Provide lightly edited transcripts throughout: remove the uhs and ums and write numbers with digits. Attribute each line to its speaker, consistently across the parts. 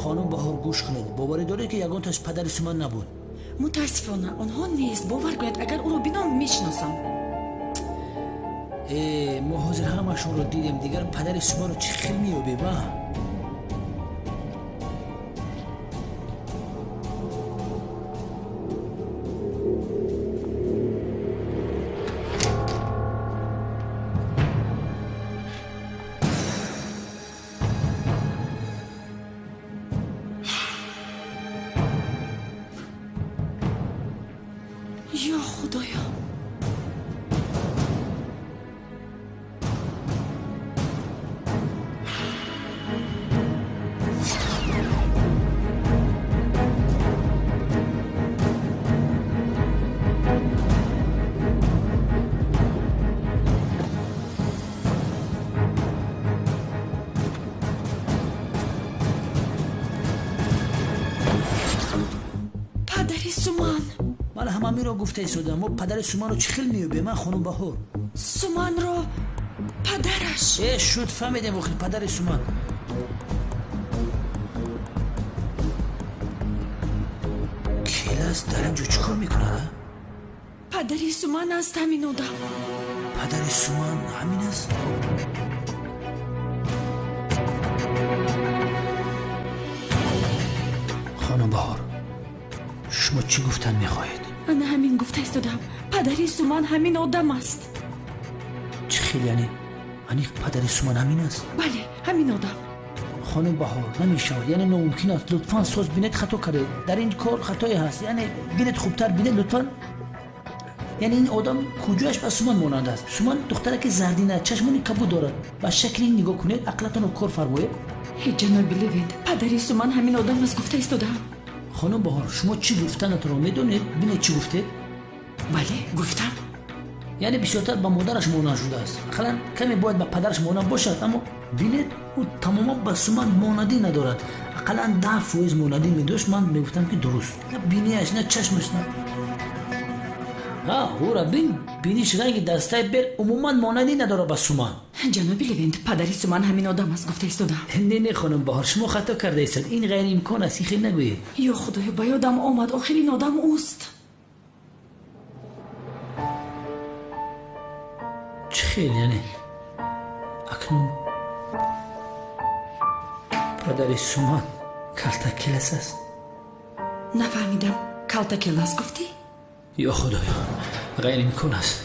Speaker 1: Хонум Баҳор, гӯш кунед. Боварӣ доред, ки ягонташ падари Суман набуд?
Speaker 2: Мутаассифона, онҳо нест. Бовар кунед, агар ӯро бинам, мешиносам.
Speaker 1: Э, мо ҳозир ҳамашонро дидем. Дигар падари Суманро чӣ хел меёбем, а?
Speaker 2: Ё Худоё! Падари Суман!
Speaker 1: Ман ҳамамиро гуфта истодам. Мо падари Суманро чӣ хел меёбем, а, хонум Баҳор?
Speaker 2: Суманро падараш.
Speaker 1: Э, шуд, фаҳмидем охир, падари Суман. Келас дар ин ҷо чӣ кор мекунад, а?
Speaker 2: Падари Суман аст ҳамин одам.
Speaker 1: Падари Суман ҳамин аст? Хонум Баҳор, шумо чӣ гуфтан мехоҳед?
Speaker 2: Ана ҳамин гуфта истодам. Падари Суман ҳамин одам аст.
Speaker 1: Чӣ хел, яъне аниқ падари Суман ҳамин аст?
Speaker 2: Бале, ҳамин одам.
Speaker 1: Хонум Баҳор, намешавад, яъне номумкин аст. Лутфан соз бинед, хато кардед. Дар ин кор хатое ҳаст. Яъне бинед, хубтар бинед лутфан. Яъне ин одам куҷояш ба Суман монанд аст? Суман духтараки зардина, чашмони кабуд дорад. Ба шакли ин нигоҳ кунед, ақлатонро кор фармоед.
Speaker 2: Ҳе, ҷаноби Левент, падари Суман ҳамин одам аст гуфта истодам.
Speaker 1: Хонум Баҳор, шумо чӣ гуфтанатонро медонед? Бинед, чӣ гуфтед?
Speaker 2: Бале, гуфтам.
Speaker 1: Яъне бисёртар ба модараш монанд шудааст. Ақаллан каме бояд ба падараш монанд бошад, аммо бинед, ӯ тамоман ба Суман монандӣ надорад. Ақаллан 10% монандӣ медошт, ман мегуфтам, ки дуруст. На бинияш, на чашмаш, на ҳа, ӯра бин, биниш ранги дастаи бел, умуман монандӣ надорад ба Суман.
Speaker 2: Ҷаноби Левент, падари Суман ҳамин одам аст гуфта истодам.
Speaker 1: Не, не, хонум Баҳор, шумо хато карда истод. Ин ғайриимкон аст, ин хел нагӯед.
Speaker 2: Ё Худоё, ба ёдам омад, охир ин одам ӯст.
Speaker 1: Чӣ хел, яъне акнун падари Суман Калтакелас аст?
Speaker 2: Нафаҳмидам, Калтакелас гуфтӣ?
Speaker 1: Ё Худоё, ғайриимкон аст,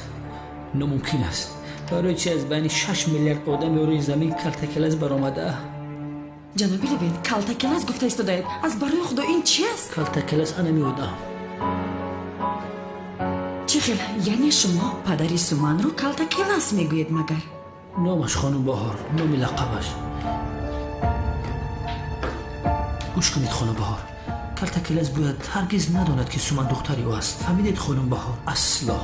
Speaker 1: номумкин аст. Барои чи аз байни 6 миллиард одами рӯи замин Калтакелас баромада?
Speaker 2: Ҷаноби Левент, Калтакелас гуфта истодаед. Аз барои Худо, ин чи аст?
Speaker 1: Калтакелас анами одам.
Speaker 2: Чӣ хел, яъне шумо падари Суманро Калтакелас мегӯед магар?
Speaker 1: Номаш, хонум Баҳор, номи лақабаш. Гӯш кунед, хонум Баҳор, Калтакелас бояд ҳаргиз надонад, ки Суман духтари ӯ аст. Фаҳмидед, хонум Баҳор? Асло.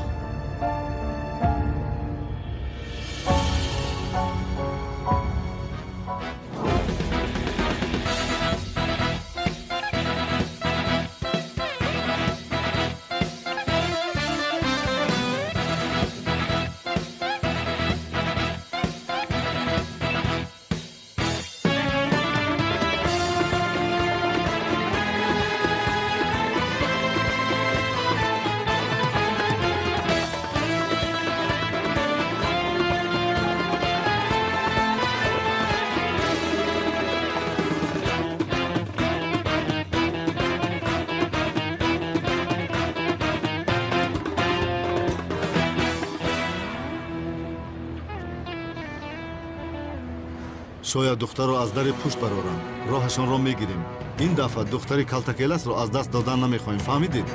Speaker 3: Шояд духтарро аз дари пушт бароранд. Роҳашонро мегирем. Ин дафъа духтари Калтакеласро аз даст додан намехоҳем, фаҳмидед?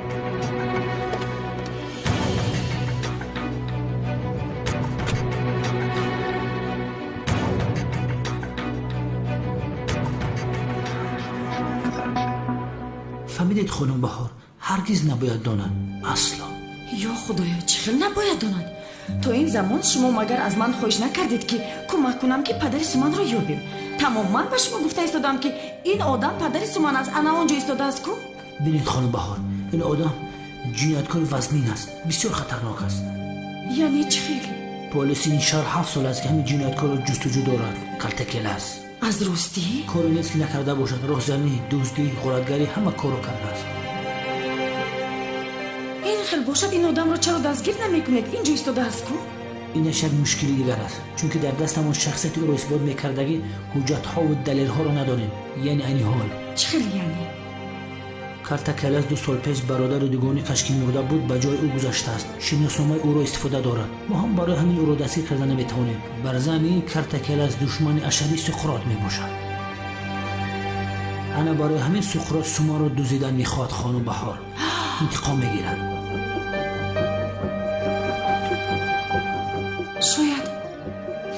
Speaker 1: Фаҳмидед, хонум Баҳор, ҳаргиз набояд донад, асло.
Speaker 2: Ё Худоё, чӣ хел набояд донад? То ин замон шумо магар аз ман хоҳиш накардед, ки кӯмак кунам, ки падари Суманро ёбем? Тамом, ман ба шумо гуфта истодам, ки ин одам падари Суман аст. Ана он ҷо истодааст ку.
Speaker 1: Бинед, хонум Баҳор, ин одам ҷинояткори вазнин аст, бисёр хатарнок аст.
Speaker 2: Яъне чӣ хел?
Speaker 1: Полиси ин шаҳр 7 сол аст, ки ҳамин ҷинояткорро ҷустуҷӯ дорад. Калтакелас.
Speaker 2: Аз ростӣ?
Speaker 1: Коре нест ки накарда бошад. Роҳзанӣ, дуздӣ, ғоратгарӣ ҳама корро кардааст.
Speaker 2: Ин хел бошад, ин одамро чаро дастгир намекунед? Инҷо истодааст ку?
Speaker 1: Инаш як мушкили дигар аст, чунки дар дастамон шахсияти ӯро исбот мекардагӣ ҳуҷҷатҳову далелҳоро надорем. Яъне айни ҳол.
Speaker 2: Чӣ хел яъне?
Speaker 1: Калтакелас 2 сол пеш бародари дугоникаш ки мурда буд ба ҷои ӯ гузаштааст. Шиносномаи ӯро истифода дорад. Мо ҳам барои ҳамин ӯро дастгир карда наметавонем. Бар замми Калтакелас душмани ашадии Суқрот мебошад. Ана барои ҳамин Суқрот Суманро дузидан мехоҳад. Хонум Баҳор интиқом мегирад.
Speaker 2: Шояд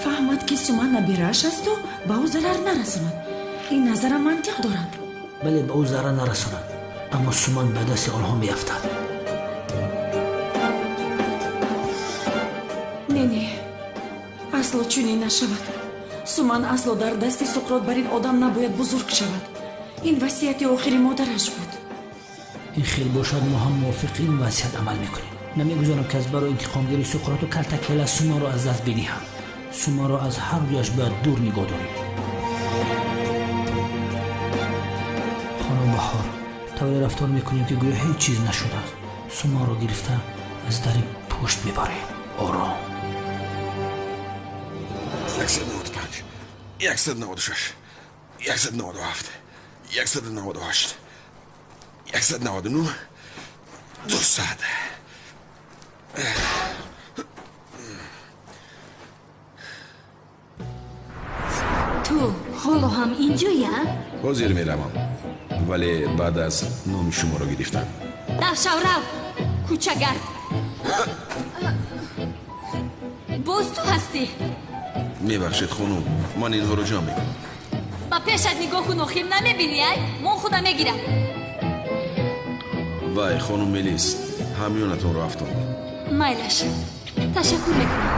Speaker 2: фаҳмад ки Суман набирааш асту ба ӯ зарар нарасонад. Ин назарам мантиқ дорад.
Speaker 1: Бале, ба ӯ зарар нарасонад, аммо Суман ба дасти онҳо меафтад.
Speaker 2: Не, не, асло чунин нашавад. Суман асло дар дасти Суқрот бар ин одам набояд бузург шавад. Ин васияти охири модараш буд.
Speaker 1: Ин хел бошад, мо ҳам мувофиқи ин васият амал мекунем. Намегузорам ки аз барои интиқомгирии Суқроту Калтакелас Суманро аз даст бидиҳам. Суманро аз ҳар дуяш бояд дур нигоҳ дорем. Хонум Баҳор, тавре рафтор мекунем ки гӯё ҳеҷ чиз нашудааст. Суманро гирифта аз дари пушт мебарем. Ором.
Speaker 4: 195, 196, 197, 198, 199, 200.
Speaker 5: Ту ҳоло ҳам инҷоя?
Speaker 4: Ҳозир меравам, вале баъд аз номи шуморо гирифтам.
Speaker 5: Рафшав, рав, кӯчагард. Боз ту ҳастӣ?
Speaker 4: Мебахшед хонум, ман инҳоро ҷамъ мекунам.
Speaker 5: Ба пешат нигоҳ кун, охир намебинӣ, ай? Мон худа мегирам.
Speaker 4: Вай, хонум Мелис, ҳамёнатонро афтондам.
Speaker 5: Майлаш, ташаккур мекунам.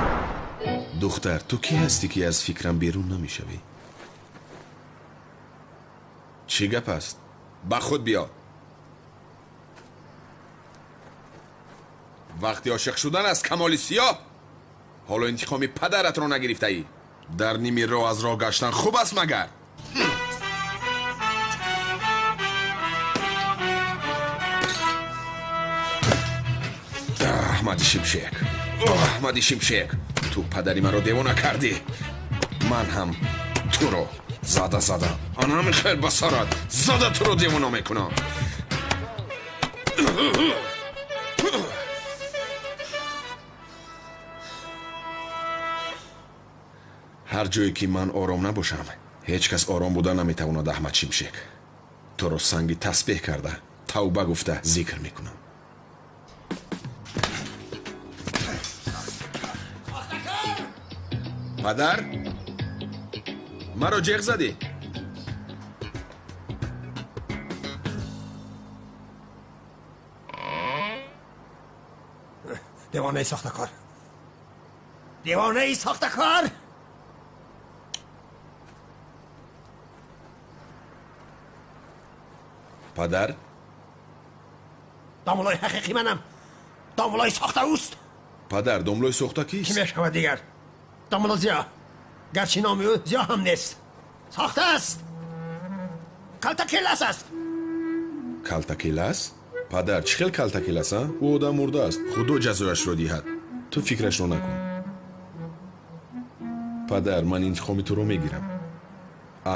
Speaker 4: Духтар, ту кӣ ҳастӣ ки аз фикрам берун намешавӣ? Чӣ гап аст? Ба худ биё. Вақти ошиқ шудан аз камоли сиёҳ, ҳоло интиқоми падаратро нагирифтаӣ. Дар ними роҳ аз роҳ гаштан хуб аст магар? Аҳмади Шимшек, Аҳмади Шимшек, ту падари маро девона кардӣ. Ман ҳам туро зада зада, ан ҳамин хел ба сарат зада туро девона мекунам. Ҳар ҷое ки ман ором набошам, ҳеҷ кас ором буда наметавонад. Аҳмад Шимшек, туро санги тасбеҳ карда, тавба гуфта зикр мекунам. Падар, маро ҷеғ задӣ?
Speaker 6: Девонаи сохтакор, девонаи сохтакор.
Speaker 4: Падар,
Speaker 6: домлои ҳақиқӣ манам. Домлои сохта ӯст.
Speaker 4: Падар, домлои сохта кист?
Speaker 6: Кӣ мешавад дигар? Домло Зиё. Гарчи номи ӯ Зиё ҳам нест. Сохта аст. Калтакелас аст.
Speaker 4: Калтакелас? Падар, чӣ хел калтакелас, а? Ӯ одам мурдааст. Худо ҷазояшро диҳад. Ту фикрашро накун. Падар, ман интиқоми туро мегирам.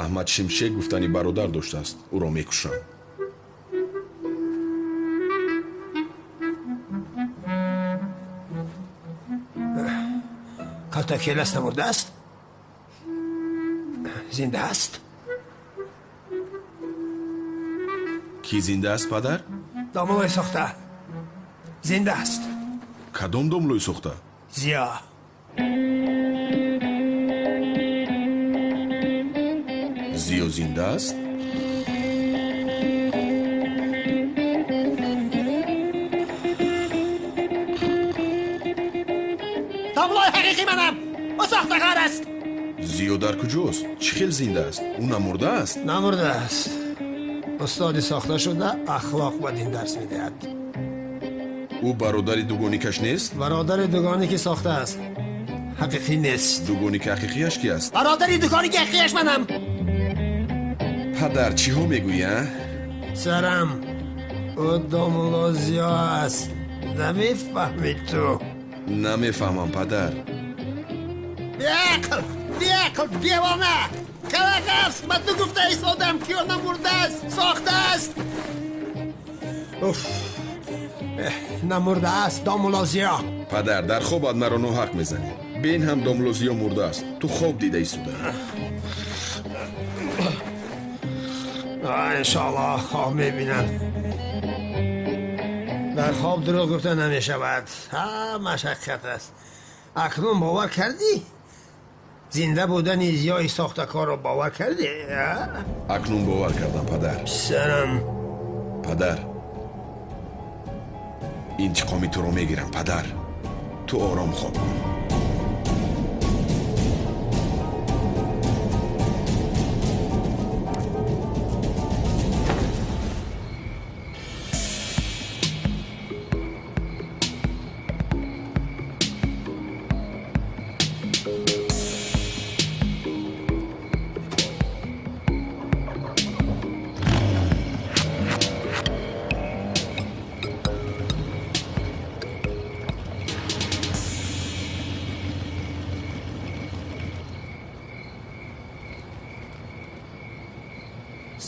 Speaker 4: Аҳмад Шимшек гуфтани бародар доштааст. Ӯро мекушам.
Speaker 6: Калтакелас намурдааст? Зинда аст?
Speaker 4: Кӣ зинда аст, падар?
Speaker 6: Домлои сохта зинда аст.
Speaker 4: Кадом домлои сохта?
Speaker 6: Зиё.
Speaker 4: Зиё зинда аст?
Speaker 6: Домлои ҳақиқӣ манам. Ӯ сохтакор аст.
Speaker 4: Зиё дар куҷост? Чӣ хел зинда аст? Ӯ намурдааст?
Speaker 6: Намурдааст. Устоди сохта шуда ахлоқ ба дин дарс медиҳад.
Speaker 4: Ӯ бародари дугоникаш нест?
Speaker 6: Бародари дугоники сохта аст. ҳақиқӣ нест.
Speaker 4: Дугоники ҳақиқияш ки аст?
Speaker 6: Бародари дугоники ҳақиқияш манам.
Speaker 4: Падар, чиҳо мегӯӣ, а?
Speaker 6: Сарам, ӯ домулло Зиё аст. Намефаҳмӣ ту?
Speaker 4: Намефаҳмам, падар.
Speaker 6: Беақл, беақл, девона! Калак аст! Ба ту гуфта истодам, ки ӯ намурдааст, сохтааст. Уф, намурдааст домулло Зиё.
Speaker 4: Падар, дар хобат маро ноҳақ мезанӣ. Бин ҳам домулло Зиё мурдааст. Ту хоб дида истодаӣ.
Speaker 6: Иншоаллоҳ хоб мебинам. Дар хоб дурӯғ гуфта намешавад. Ҳамаш ҳақиқат аст. Акнун бовар кардӣ? Зинда будани Зиёи сохтакорро бовар кардӣ?
Speaker 4: Акнун бовар кардам, падар.
Speaker 6: Писарам.
Speaker 4: Падар, интиқоми туро мегирам, падар. Ту ором хоб кун.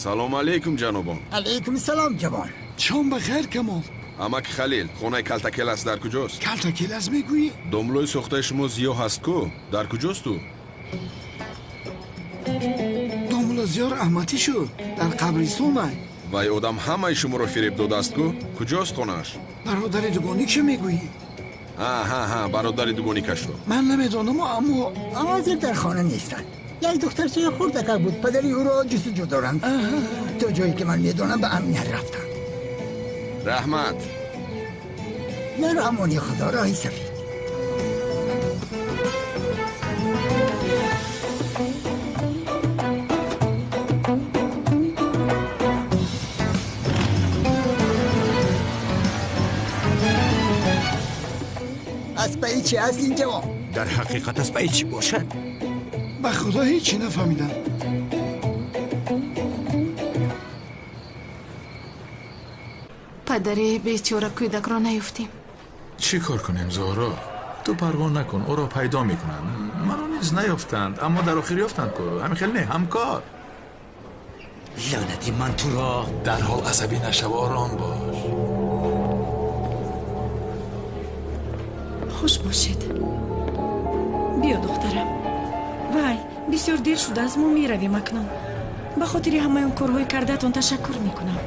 Speaker 4: Салом алейкум, ҷанобон.
Speaker 7: Алейкум салом, ҷавон.
Speaker 8: Шом ба хайр, Камол.
Speaker 4: Амаки Халил, хонаи Калтакелас дар куҷост?
Speaker 8: Калтакелас мегӯӣ?
Speaker 4: Домлои сохтаи шумо Зиё ҳаст ку? Дар куҷост ӯ?
Speaker 8: Домло Зиё раҳматӣ шуд. Дар қабристон ай.
Speaker 4: Вай одам ҳамаи шуморо фиреб додааст ку? Куҷост хонааш?
Speaker 8: Бародари дугоникша мегӯӣ?
Speaker 4: Ҳа, бародари дугоникашро.
Speaker 8: Ман намедонам, аммо
Speaker 7: ҳозир дар хона нестанд. Як духтарчаи хурдакак буд, падари ӯро ҷустуҷӯ доранд. То ҷое ки ман медонам, ба амният рафтанд.
Speaker 4: Раҳмат.
Speaker 7: Дар амони Худо, роҳи сафед. Аз паи чи аст ин ҷавон?
Speaker 9: Дар ҳақиқат аз паи чӣ бошад?
Speaker 8: Ба худо ҳечи нафаҳмидам.
Speaker 10: Падари бечора кӯдакро наёфтем.
Speaker 11: Чӣ кор кунем, Зоҳро? Ту парво накун, ӯро пайдо мекунанд. Маро низ наёфтанд, аммо дар охир ёфтанд ку. Ҳамин хел не, ҳамкор.
Speaker 1: Лаънати ман туро.
Speaker 11: Дарҳол асабӣ нашав, ором бош.
Speaker 2: Хуш бошед. Биё, духтарам. Вай, бисёр дер шудааст, мо меравем акнун. Ба хотири ҳамаи он корҳои кардаатон ташаккур мекунам.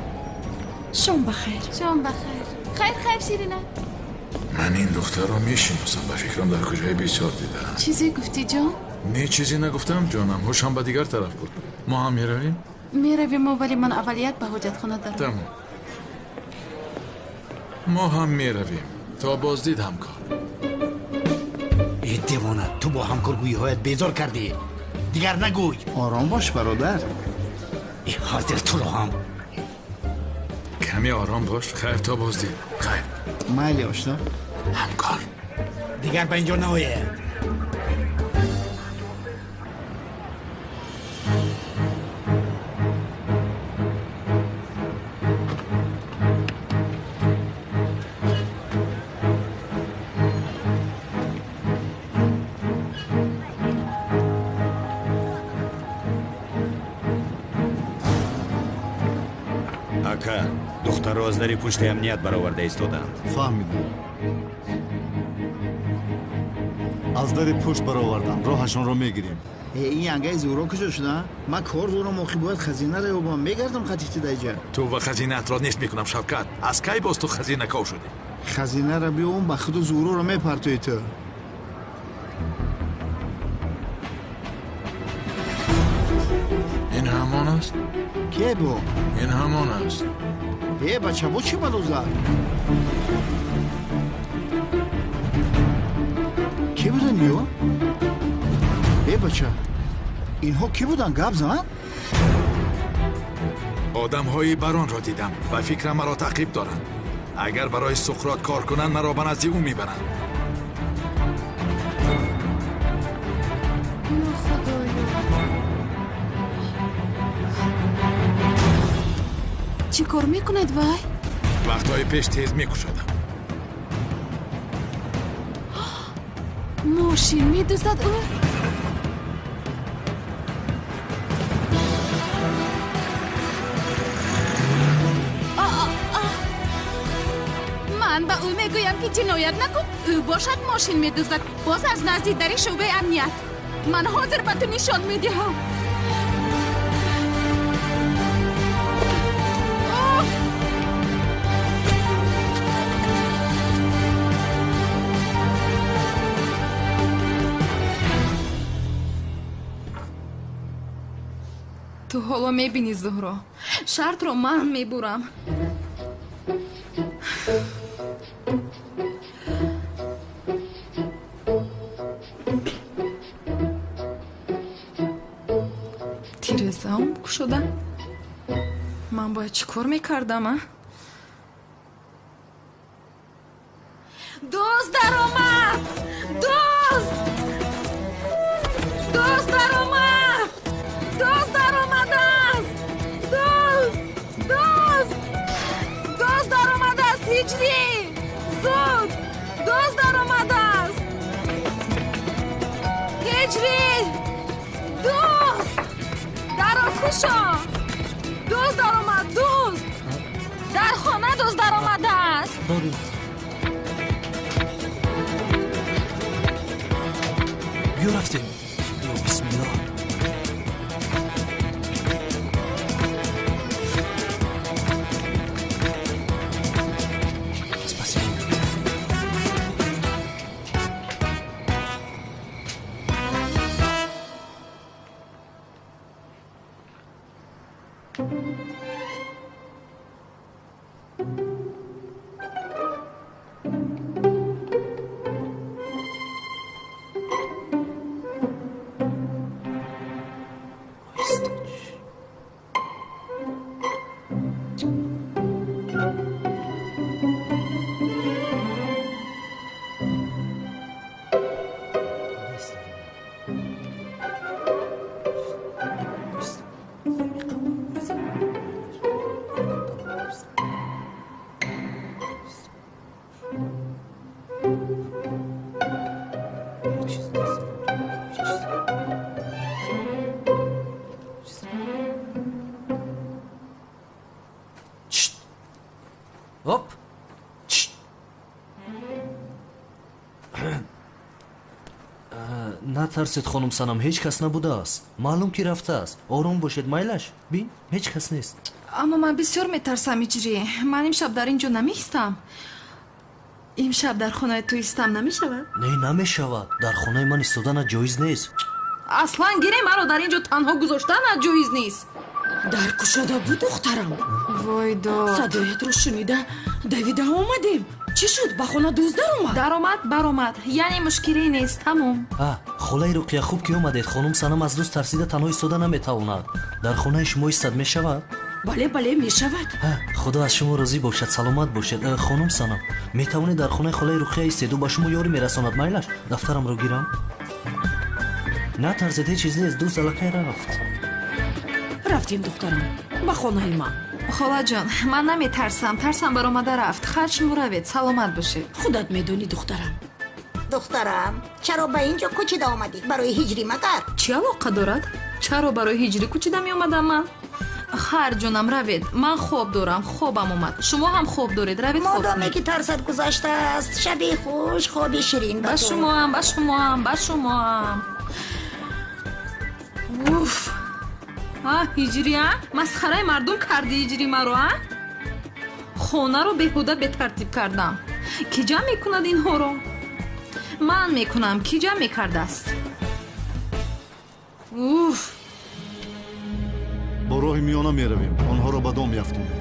Speaker 2: Шом ба хайр.
Speaker 10: Шом ба хайр. Хайр, хайр, Ширина.
Speaker 11: Ман ин духтарро мешиносам, ба фикрам дар куҷое бисёр дидаам.
Speaker 10: Чизе гуфтӣ, ҷон?
Speaker 11: Не, чизе нагуфтам, ҷонам. Ҳушам ба дигар тараф буд. Мо ҳам меравем?
Speaker 10: Меравем, вале ман аввал як ба ҳоҷатхона дарам.
Speaker 11: Тамом. Мо ҳам меравем. То боздид, ҳамкор.
Speaker 1: Э девона, ту бо ҳамкоргӯиҳоят безор кардӣ. Дигар нагӯй.
Speaker 8: Ором бош, бародар.
Speaker 1: Э ҳозир туро ҳам.
Speaker 11: Каме ором бош. Хайр, то боздид. Хайр.
Speaker 8: Майли, ошно.
Speaker 11: Ҳамкор.
Speaker 1: Дигар ба инҷо наояд.
Speaker 9: Ака, духтарро аз дари пушти амният бароварда истоданд.
Speaker 3: Фаҳмидам. Аз дари пушт бароварданд, роҳашонро мегирем.
Speaker 8: Ин янгаи зӯро куҷо шуда? Ман кор дорам, охи бояд хазинаро ёбам. Мегардам хатифти даҷа.
Speaker 11: Ту ва хазинаатро нест мекунам, Шавкат. Аз кай боз ту хазинаков шудӣ?
Speaker 8: Хазинаро биём, ба худу зӯроро мепартоӣ ту.
Speaker 11: Ин ҳамон аст?
Speaker 8: Ке бо?
Speaker 11: Ин ҳамон аст.
Speaker 8: Э, бача, бо чӣ бало зад? Ки буданд ё? Э, бача, инҳо кӣ буданд? Гап зан?
Speaker 11: Одамҳои баронро дидам. Ба фикрам маро таъқиб доранд. Агар барои Суқрот кор кунанд, маро ба назди ӯ мебаранд.
Speaker 10: Чӣ кор мекунад вай?
Speaker 11: Вақтҳои пеш тез мекушодам.
Speaker 10: Мошин медуздад ӯ? Ман ба ӯ мегӯям ки ҷиноят накун, ӯ бошад мошин медуздад, боз аз назди дари шӯъбаи амният. Ман ҳозир ба ту нишон медиҳам. Ту ҳоло мебинӣ, Зуҳро, шартро ман мебурам. Тирезаам кушода. Ман бояд чӣ кор мекардам, а? Дузд даромад! Дузд! Дузд даромад! Дузд даромадааст! Дузд! Дузд! Дузд даромадааст, Ҳиҷрӣ! Зуд! Дузд даромадааст! Ҳиҷрӣ! Дузд! Дарро кушо! Дузд даромад! Дузд! Дар хона дузд даромадааст!
Speaker 12: Биё рафтем. Ё бисмиллоҳ. Спасибо. Оп! Натарсед, хонум Санам, ҳеҷ кас набудааст. Маълум ки рафтааст. Ором бошед, майлаш. Бин, ҳеҷ кас нест.
Speaker 10: Аммо ман бисёр метарсам, Ҳиҷрӣ. Ман имшаб дар ин ҷо намеистам. Имшаб дар хонаи ту истам намешавад?
Speaker 12: Не, намешавад. Дар хонаи ман истоданат ҷоиз нест.
Speaker 10: Аслан гире маро дар ин ҷо танҳо гузоштанат ҷоиз нест.
Speaker 2: Дар кушода буд, духтарам.
Speaker 10: Вой дод.
Speaker 2: Садоятро шунида давида омадем. Чӣ шуд? Ба хона дузд даромад?
Speaker 10: Даромад, баромад. Яъне мушкиле нест, тамом.
Speaker 12: Холаи Руқия, хуб ки омадед. Хонум Санам аз дузд тарсида танҳо истода наметавонад. Дар хонаи шумо истад мешавад?
Speaker 2: Бале, бале, мешавад.
Speaker 12: Худо аз шумо розӣ бошад, саломат бошед. Хонум Санам, метавонед дар хонаи холаи Руқия истед, ӯ ба шумо ёрӣ мерасонад. Майлаш, дафтарамро гирам. Натарсед, ҳеҷ чиз нест, дузд аллакай рафт.
Speaker 2: Рафтем, духтарам, ба хонаи ман.
Speaker 10: Холаҷон, ман наметарсам, тарсам баромада рафт. Хайр, шумо равед, саломат бошед.
Speaker 2: Худат медонӣ, духтарам.
Speaker 13: Духтарам, чаро ба ин ҷо кӯчида омадӣ? Барои ҳиҷрӣ магар?
Speaker 10: Чӣ алоқа дорад? Чаро барои ҳиҷрӣ кӯчида меомадам ман? Хайр, ҷонам, равед. Ман хоб дорам, хобам омад. Шумо ҳам хоб доред, равед хоб.
Speaker 13: Модоме ки тарсат гузаштааст, шаби хуш, хоби ширин ба
Speaker 10: ту. Ба шумоам, ба шумоам, ба шумоам. Уф! А, ҳиҷрӣ, а? Масхараи мардум кардӣ, ҳиҷрӣ маро, а? Хонаро беҳуда бетартиб кардам. Кӣ ҷамъ мекунад инҳоро? Ман мекунам, кӣ ҷамъ мекардааст? Уф!
Speaker 3: Бо роҳи миёна меравем, онҳоро ба дом меафтонем.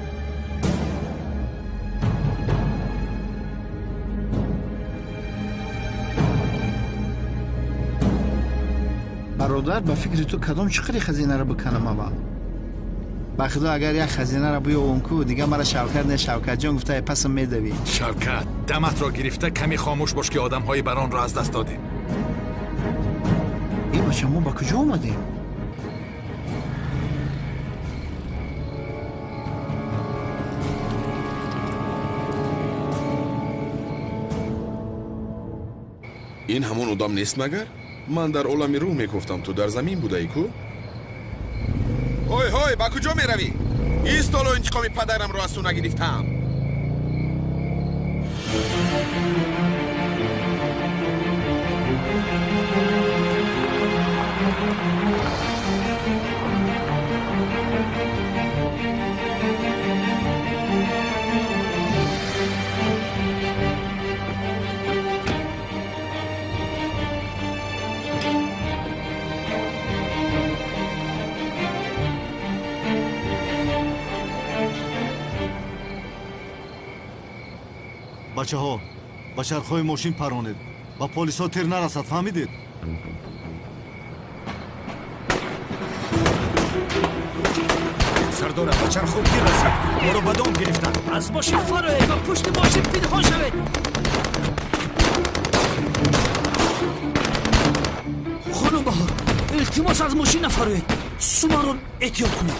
Speaker 8: Бародар, ба фикри ту кадом чиқари хазинаро биканам аввал? Ба худо, агар як хазинаро биёвам ку, дига мара Шавкат не, Шавкатҷон гуфта пасам медавӣ.
Speaker 11: Шавкат, даматро гирифта каме хомӯш бош, ки одамҳои баронро аз даст додем.
Speaker 8: Э, бача, мо ба куҷо омадем?
Speaker 4: Ин ҳамон одам нест магар? Ман дар олами рӯҳ мегуфтам, ту дар замин будаӣ ку? Ҳой, ҳой, ба куҷо меравӣ? Ист, ҳоло интиқоми падарамро аз ту нагирифтам.
Speaker 3: Бачаҳо, ба чархҳои мошин паронед, ба полисҳо тир нарасад, фаҳмидед?
Speaker 9: Сардора, ба чархҳо тир расид, моро ба дом гирифтанд.
Speaker 1: Аз мошин фароед ва пушти мошин пинҳон шавед. Хонум Баҳор, илтимос, аз мошин нафароед, Суманро эҳтиёт кунед.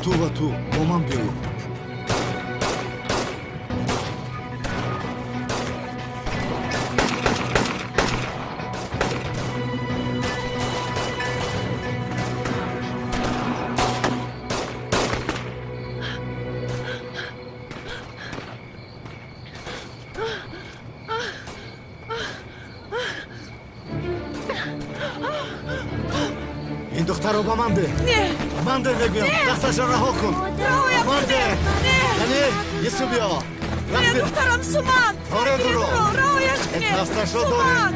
Speaker 3: Ту ва ту бо ман биёед. Ин духтарро ба ман деҳ. Ман деҳ мегӯям, дасташро раҳо кун. Ман деҳ. Яъне ису биё.
Speaker 2: Духтарам Суман.
Speaker 3: Доред ӯро.
Speaker 2: Раҳояш кунед.
Speaker 3: Дасташро доред.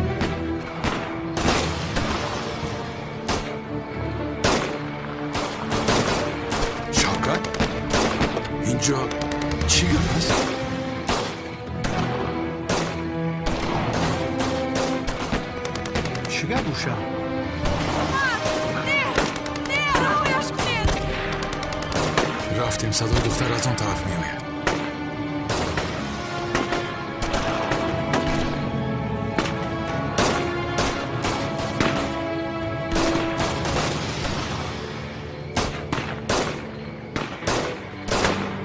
Speaker 4: Шавкат, инҷо чӣ гап аст?
Speaker 8: Чӣ гап уша?
Speaker 11: Рафтем, садои духтар аз он тараф меояд.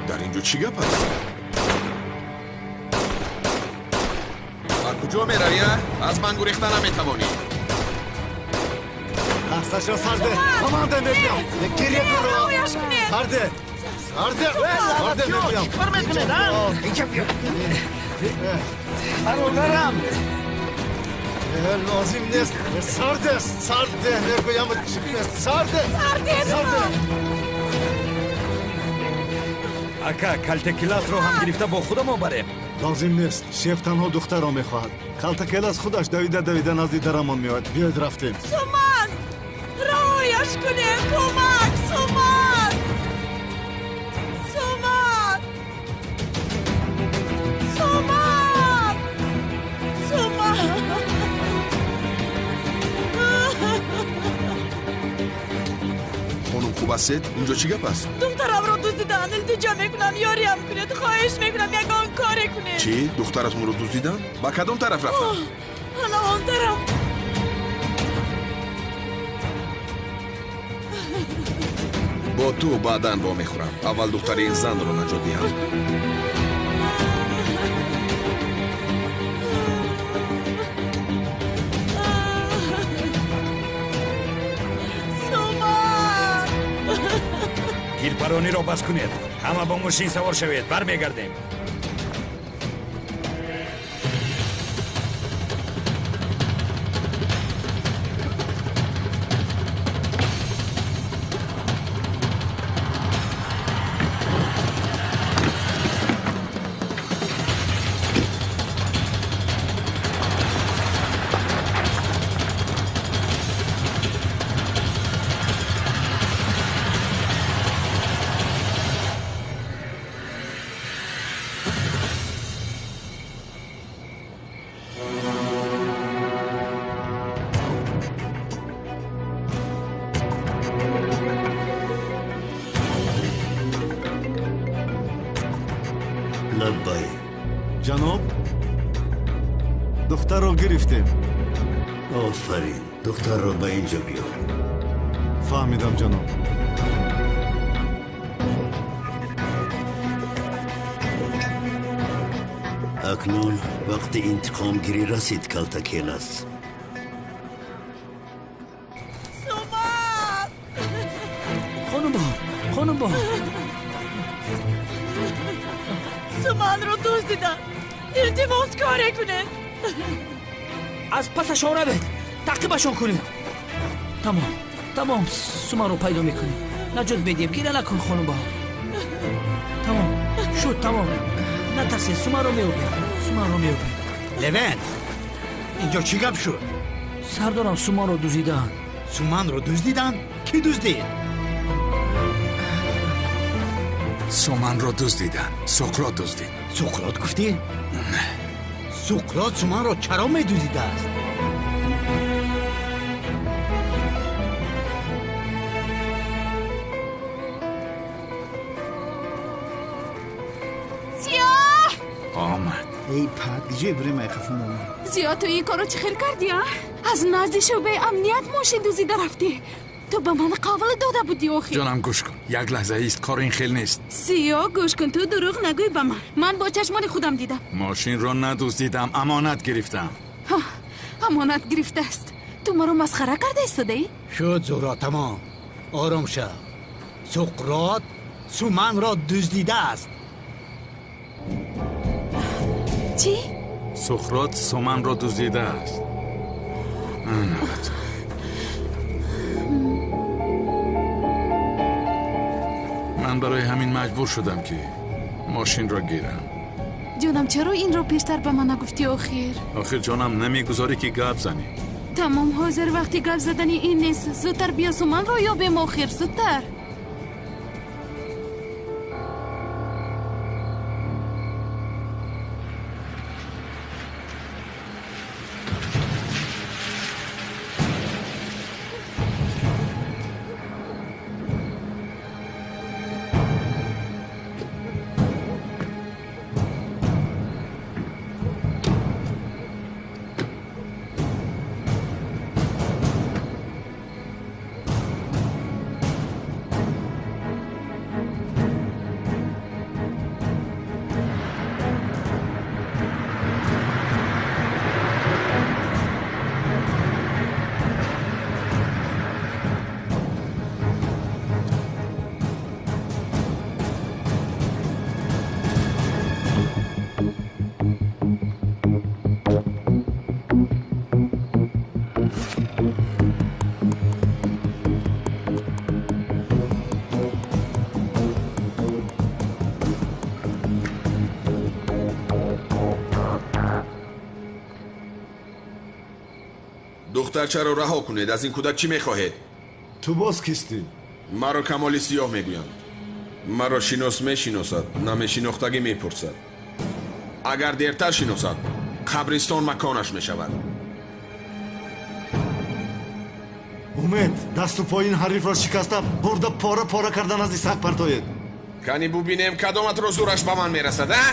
Speaker 4: Дар инҷо чӣ гап аст? Ба куҷо меравӣ, а? Аз ман гурехта наметавонӣ.
Speaker 3: Дасташро сарде, ба ман деҳ мегӯям. Гиред ӯро. Сарде, сарде, сарде мегӯям.
Speaker 8: Чӣ кор мекунед, а? Инҷа биё. Бародарам.
Speaker 3: Лозим нест. Сарде, сарде мегӯям. Сарде, сарде.
Speaker 9: Ака, калтакеласро ҳам гирифта бо худамон барем.
Speaker 3: Лозим нест. Шеф танҳо духтарро мехоҳад. Калтакелас худаш давида давида назди дарамон меояд. Биёед рафтем.
Speaker 2: Суман! Раҳояш кунед! Кӯмак! Суман! Суман! Суман! Суман!
Speaker 4: Хонум, хуб ҳастед? Инҷо чӣ гап аст?
Speaker 2: Духтарамро дуздиданд. Илтиҷо мекунам, ёриям кунед. Хоҳиш мекунам, ягон коре кунед.
Speaker 4: Чӣ? Духтаратонро дуздиданд? Ба кадом тараф рафтанд?
Speaker 2: Ана он тараф.
Speaker 4: Бо ту баъдан вомехӯрам. Аввал духтари ин занро наҷот диҳам.
Speaker 2: Суман!
Speaker 9: Тирпаро Ҳарониро бас кунед. Ҳама ба мошин савор шавед, бармегардем.
Speaker 14: Лаббай.
Speaker 3: Ҷаноб, духтарро гирифтем.
Speaker 14: Офарин, духтарро ба ин ҷо биёр.
Speaker 3: Фаҳмидам, ҷаноб.
Speaker 14: Акнун вақти интиқомгирӣ расид, Калтакелас.
Speaker 2: Суман!
Speaker 1: Хонум Баҳор, хонум Баҳор.
Speaker 2: Суманро дуздиданд. Илтимос, коре кунед.
Speaker 1: Аз пасашон равед, таъқибашон кунед. Тамом, тамом, Суманро пайдо мекунем. Наҷот медиҳем, гиря накун, хонум Баҳор. Тамом, шуд, тамом. Натарсед, Суманро меёбем, Суманро меёбем.
Speaker 15: Левент, инҷо чӣ гап шуд?
Speaker 1: Сардорам, Суманро дуздиданд.
Speaker 15: Суманро дуздиданд? Кӣ дуздид?
Speaker 11: Суманро дуздиданд. Суқрот дуздид.
Speaker 15: Суқрот гуфтӣ? Суқрот Суманро чаро медуздидааст?
Speaker 10: Зиё!
Speaker 11: Омад.
Speaker 8: Эй пат, ҷе бирем ай қафо момад.
Speaker 10: Зиё, ту ин корро чӣ хел кардӣ, а? Аз назди шӯъбаи амният мошин дуздида рафтӣ. Ту ба ман қавл дода будӣ охир.
Speaker 11: Ҷонам, гӯш кун, як лаҳза ист, кор ин хел нест.
Speaker 10: Зиё, гӯш кун, ту дурӯғ нагӯй ба ман. Ман бо чашмони худам дидам.
Speaker 11: Мошинро надуздидам, амонат гирифтам.
Speaker 10: Амонат гирифтааст. Ту маро масхара карда истодаӣ?
Speaker 15: Шуд, Зуҳро, тамом. Ором шав. Суқрот Суманро дуздидааст.
Speaker 10: Чӣ?
Speaker 11: Суқрот Суманро дуздидааст. Навбат. Ман барои ҳамин маҷбур шудам, ки мошинро гирам.
Speaker 10: Ҷонам, чаро инро пештар ба ман нагуфтӣ охир?
Speaker 11: Охир ҷонам, намегузорӣ, ки гап занӣ.
Speaker 10: Тамом, ҳозир вақти гап задани ин нест. Зудтар биё, Суманро ёбем охир, зудтар.
Speaker 4: Духтарчаро раҳо кунед. Аз ин кӯдак чӣ мехоҳед?
Speaker 3: Ту боз кистӣ?
Speaker 4: Маро Камоли Сиёҳ мегӯянд. Маро шинос мешиносад, намешинохтагӣ мепурсад. Агар дертар шиносад, қабристон маконаш мешавад.
Speaker 3: Умед, дасту пои ин ҳарифро шикаста, бурда пора пора карда назди саг партоед.
Speaker 4: Кани бубинем, кадоматро зӯраш ба ман мерасад, а?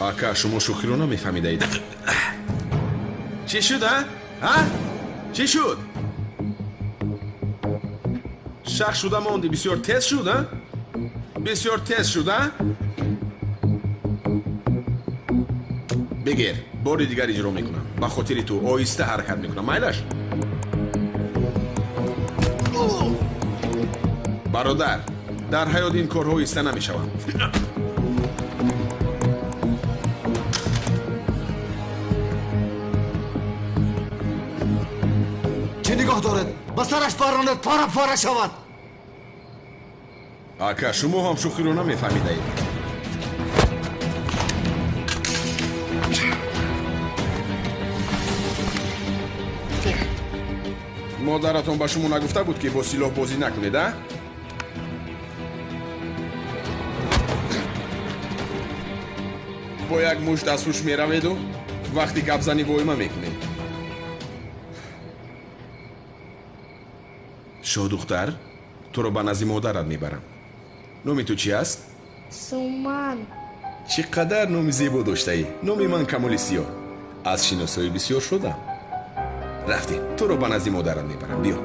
Speaker 4: Ака, шумо шӯхиро намефаҳмидаед. Чӣ шуд, а? А? Чӣ шуд? Шах шуда монди, бисёр тез шуд, а? Бисёр тез шуд, а? Бигир, бори дигар иҷро мекунам. Ба хотири ту оҳиста ҳаракат мекунам. Майлаш? Бародар, дар ҳаёт ин корҳо оҳиста намешаванд.
Speaker 3: Чӣ нигоҳ доред? Ба сараш паронед, пора пора шавад.
Speaker 4: Ака, шумо ҳам шӯхиро намефаҳмидаед. Модаратон ба шумо нагуфта буд, ки бо силоҳ бозӣ накунед, а? Бо як мушт аз ҳуш мераведу вақти гапзанӣ воима мекунед. Шоҳдухтар, туро ба назди модарат мебарам. Номи ту чӣ аст?
Speaker 16: Суман.
Speaker 4: Чӣ қадар номи зебо доштаӣ. Номи ман Камоли Сиёҳ. Аз шиносоӣ бисёр шудам. Рафтем, туро ба назди модарат мебарам. Биё.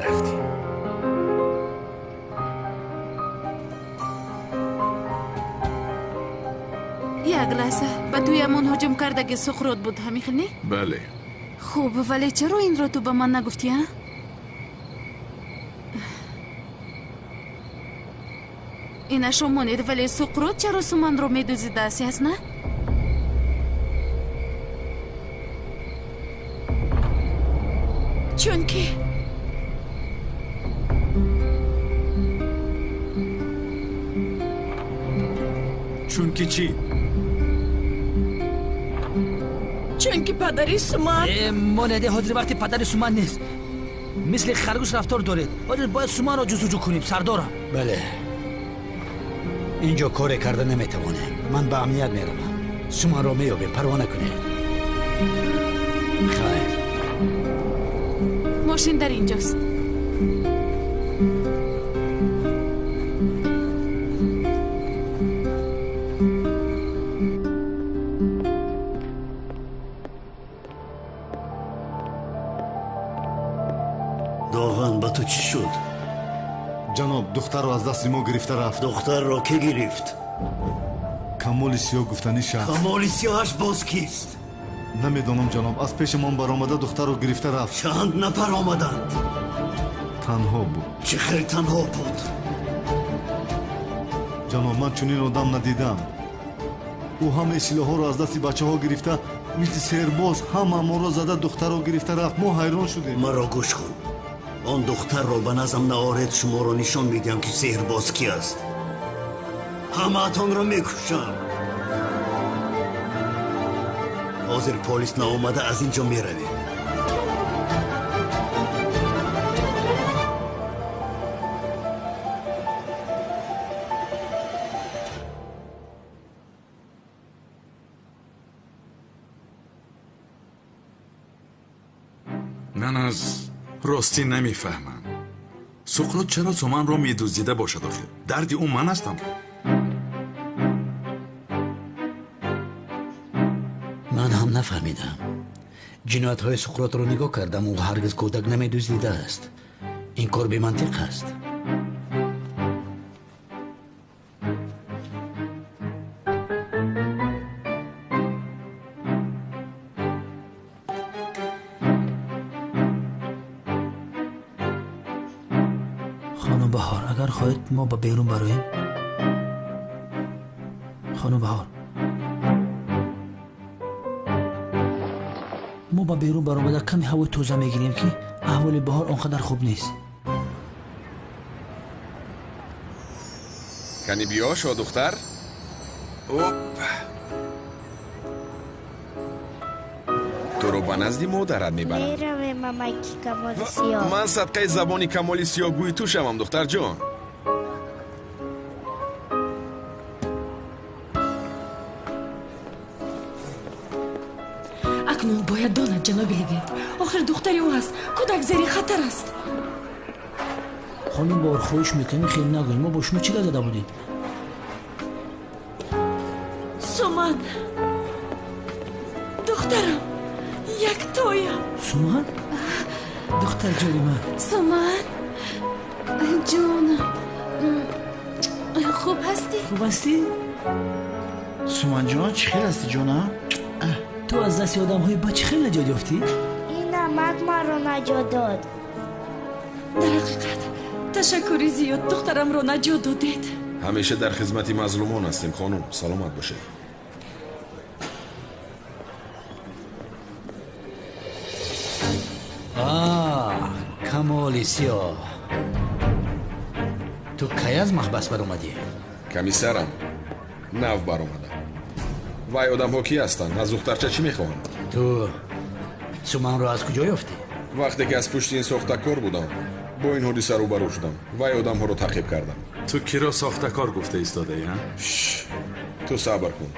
Speaker 4: Рафтем.
Speaker 17: Як лаҳза, ба тӯямон ҳуҷум кардаги Суқрот буд, ҳамин хел не?
Speaker 11: Бале.
Speaker 17: Хуб, вале чаро инро ту ба ман нагуфтӣ, а? Инашо монед, вале Суқрот чаро Суманро медузидааст, ясна?
Speaker 2: Чунки
Speaker 11: Чунки чӣ?
Speaker 2: Чунки падари Суман.
Speaker 1: Монеде, ҳозир вақти падари Суман нест. Мисли харгӯш рафтор доред. Ҳозир бояд Суманро ҷустуҷӯ кунем, сардорам.
Speaker 15: Бале, инҷо коре карда наметавонем. Ман ба амният меравам. Суманро меёбем, парво накунед. Хайр.
Speaker 17: Мошин дар инҷост.
Speaker 14: Доған, ба ту чӣ шуд?
Speaker 3: Ҷаноб, духтарро аз дасти мо гирифта рафт.
Speaker 14: Духтарро кӣ гирифт?
Speaker 3: Камоли Сиёҳ гуфтани шахс.
Speaker 14: Камоли Сиёҳаш боз кист?
Speaker 3: Намедонам, ҷаноб. Аз пешамон баромада духтарро гирифта рафт.
Speaker 14: Чанд нафар омаданд?
Speaker 3: Танҳо буд.
Speaker 14: Чӣ хел танҳо буд?
Speaker 3: Ҷаноб, ман чунин одам надидам. Ӯ ҳамаи силоҳҳоро аз дасти бачаҳо гирифта, мисли сербоз ҳамаамонро зада духтарро гирифта рафт. Мо ҳайрон шудем.
Speaker 14: Маро гӯш кун. Он духтарро ба назам наоред, шуморо нишон медиҳам, ки сеҳрбоз ки аст. Ҳамаатонро мекушам. Ҳозир полис наомада аз ин ҷо меравем.
Speaker 11: Ман аз ростӣ намефаҳмам. Суқрот чаро Суманро медуздида бошад охир? Дарди ӯ ман ҳастам.
Speaker 15: Ман ҳам нафаҳмидам. Ҷиноятҳои Суқротро нигоҳ кардам, ӯ ҳаргиз кӯдак намедуздидааст. Ин кор бемантиқ аст.
Speaker 1: Хонум Баҳор, агар хоҳед мо ба берун бароем. Хонум Баҳор, мо ба берун баромада каме ҳавои тоза мегирем, ки аҳволи баҳор он қадар хуб нест.
Speaker 4: Кани биё, шоҳдухтар. Оп, туро ба назди модарат мебарам.
Speaker 16: Меравем, мамаки Камоли Сиёҳ.
Speaker 4: Ман садқаи забони Камоли Сиёҳгӯи ту шавам, духтарҷон.
Speaker 2: Акнун бояд донад, ҷаноби Левент. Охир духтари ӯ аст. Кӯдак зери хатар аст.
Speaker 1: Хонум Баҳор, хоҳиш мекунем, хел нагӯед. Мо бо шумо чӣ гап зада будем?
Speaker 2: Суман, духтарам, яктоям.
Speaker 1: Суман, духтарҷони ман.
Speaker 17: Суман ҷонам, хуб ҳастӣ?
Speaker 1: Хуб ҳастӣ?
Speaker 8: Суманҷон, чӣ хел ҳастӣ ҷонам?
Speaker 1: Ту аз дасти одамҳои бад чӣ хел наҷот ёфтӣ?
Speaker 16: Ин амак маро наҷот дод.
Speaker 2: Дар ҳақиқат ташаккури зиёд, духтарамро наҷот додед.
Speaker 4: Ҳамеша дар хизмати мазлумон ҳастем хонум, саломат бошед.
Speaker 15: Камоли сиёҳ, ту кай аз маҳбас баромадӣ?
Speaker 4: Комиссарам, нав баромадам. Вай одамҳо кӣ ҳастанд? Аз духтарча чӣ мехоҳанд?
Speaker 15: Ту Суманро аз куҷо ёфтӣ?
Speaker 4: Вақте ки аз пушти ин сохтакор будам, бо ин ҳодиса рӯбарӯ шудам. Вай одамҳоро таъқиб кардам.
Speaker 11: Ту киро сохтакор гуфта истодаӣ, ҳа?
Speaker 4: Ту сабр кун,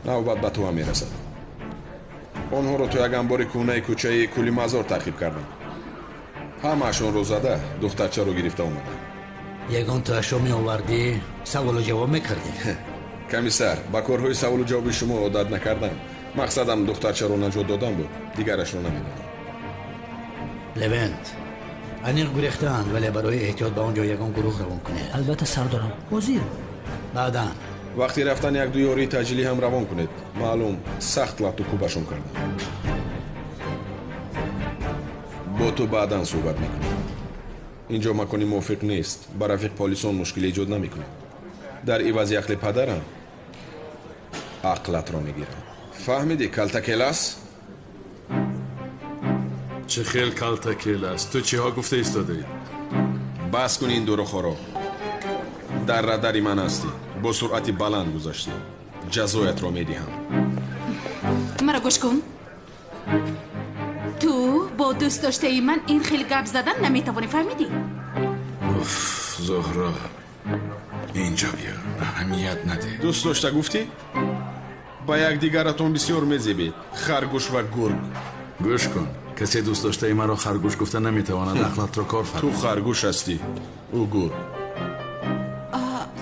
Speaker 4: навбат ба ту ҳам мерасад. Онҳоро то як анбори кӯҳнаи кӯчаи Кӯлимазор таъқиб кардам. Ҳамаашонро зада, духтарчаро гирифта омадам.
Speaker 15: Ягон туашро меовардӣ, саволу ҷавоб мекардӣ?
Speaker 4: Комиссар, ба корҳои саволу ҷавоби шумо одат накардам. Мақсадам духтарчаро наҷот додан буд, дигарашро намедонам.
Speaker 15: Левент, аниқ гурехтаанд, вале барои эҳтиёт ба он ҷо ягон гурӯҳ равон кунед.
Speaker 1: Албатта сардорам, ҳозир.
Speaker 15: Баъдан
Speaker 4: вақти рафтан як-ду ёрии таъҷилӣ ҳам равон кунед. Маълум, сахт латту кӯбашон кардам. Бо ту баъдан суҳбат мекунем. Инҷо макони мувофиқ нест, ба рафиқ полисон мушкиле эҷод намекунем. Дар ивази ақли падарам ақлатро мегирам. Фаҳмидӣ, калтакелас?
Speaker 11: Чӣ хел калтакелас? Ту чиҳо гуфта истодаӣ?
Speaker 4: Бас кун ин дурӯғҳоро. Дар радари ман ҳастӣ, бо суръати баланд гузаштӣ. Ҷазоятро медиҳам.
Speaker 17: Маро гӯш кун. Ту бо дӯст доштаи ман ин хел гап задан наметавонӣ, фаҳмидӣ?
Speaker 11: Уф, Зуҳро, инҷо биё, аҳамият надеҳ.
Speaker 4: Дӯст дошта гуфтӣ? Ба якдигаратон бисёр мезебед, харгӯш ва гург.
Speaker 11: Гӯш кун, касе дӯст доштаи маро харгӯш гуфта наметавонад, ақлатро кор фармо.
Speaker 4: Ту харгӯш ҳастӣ, ӯ гург.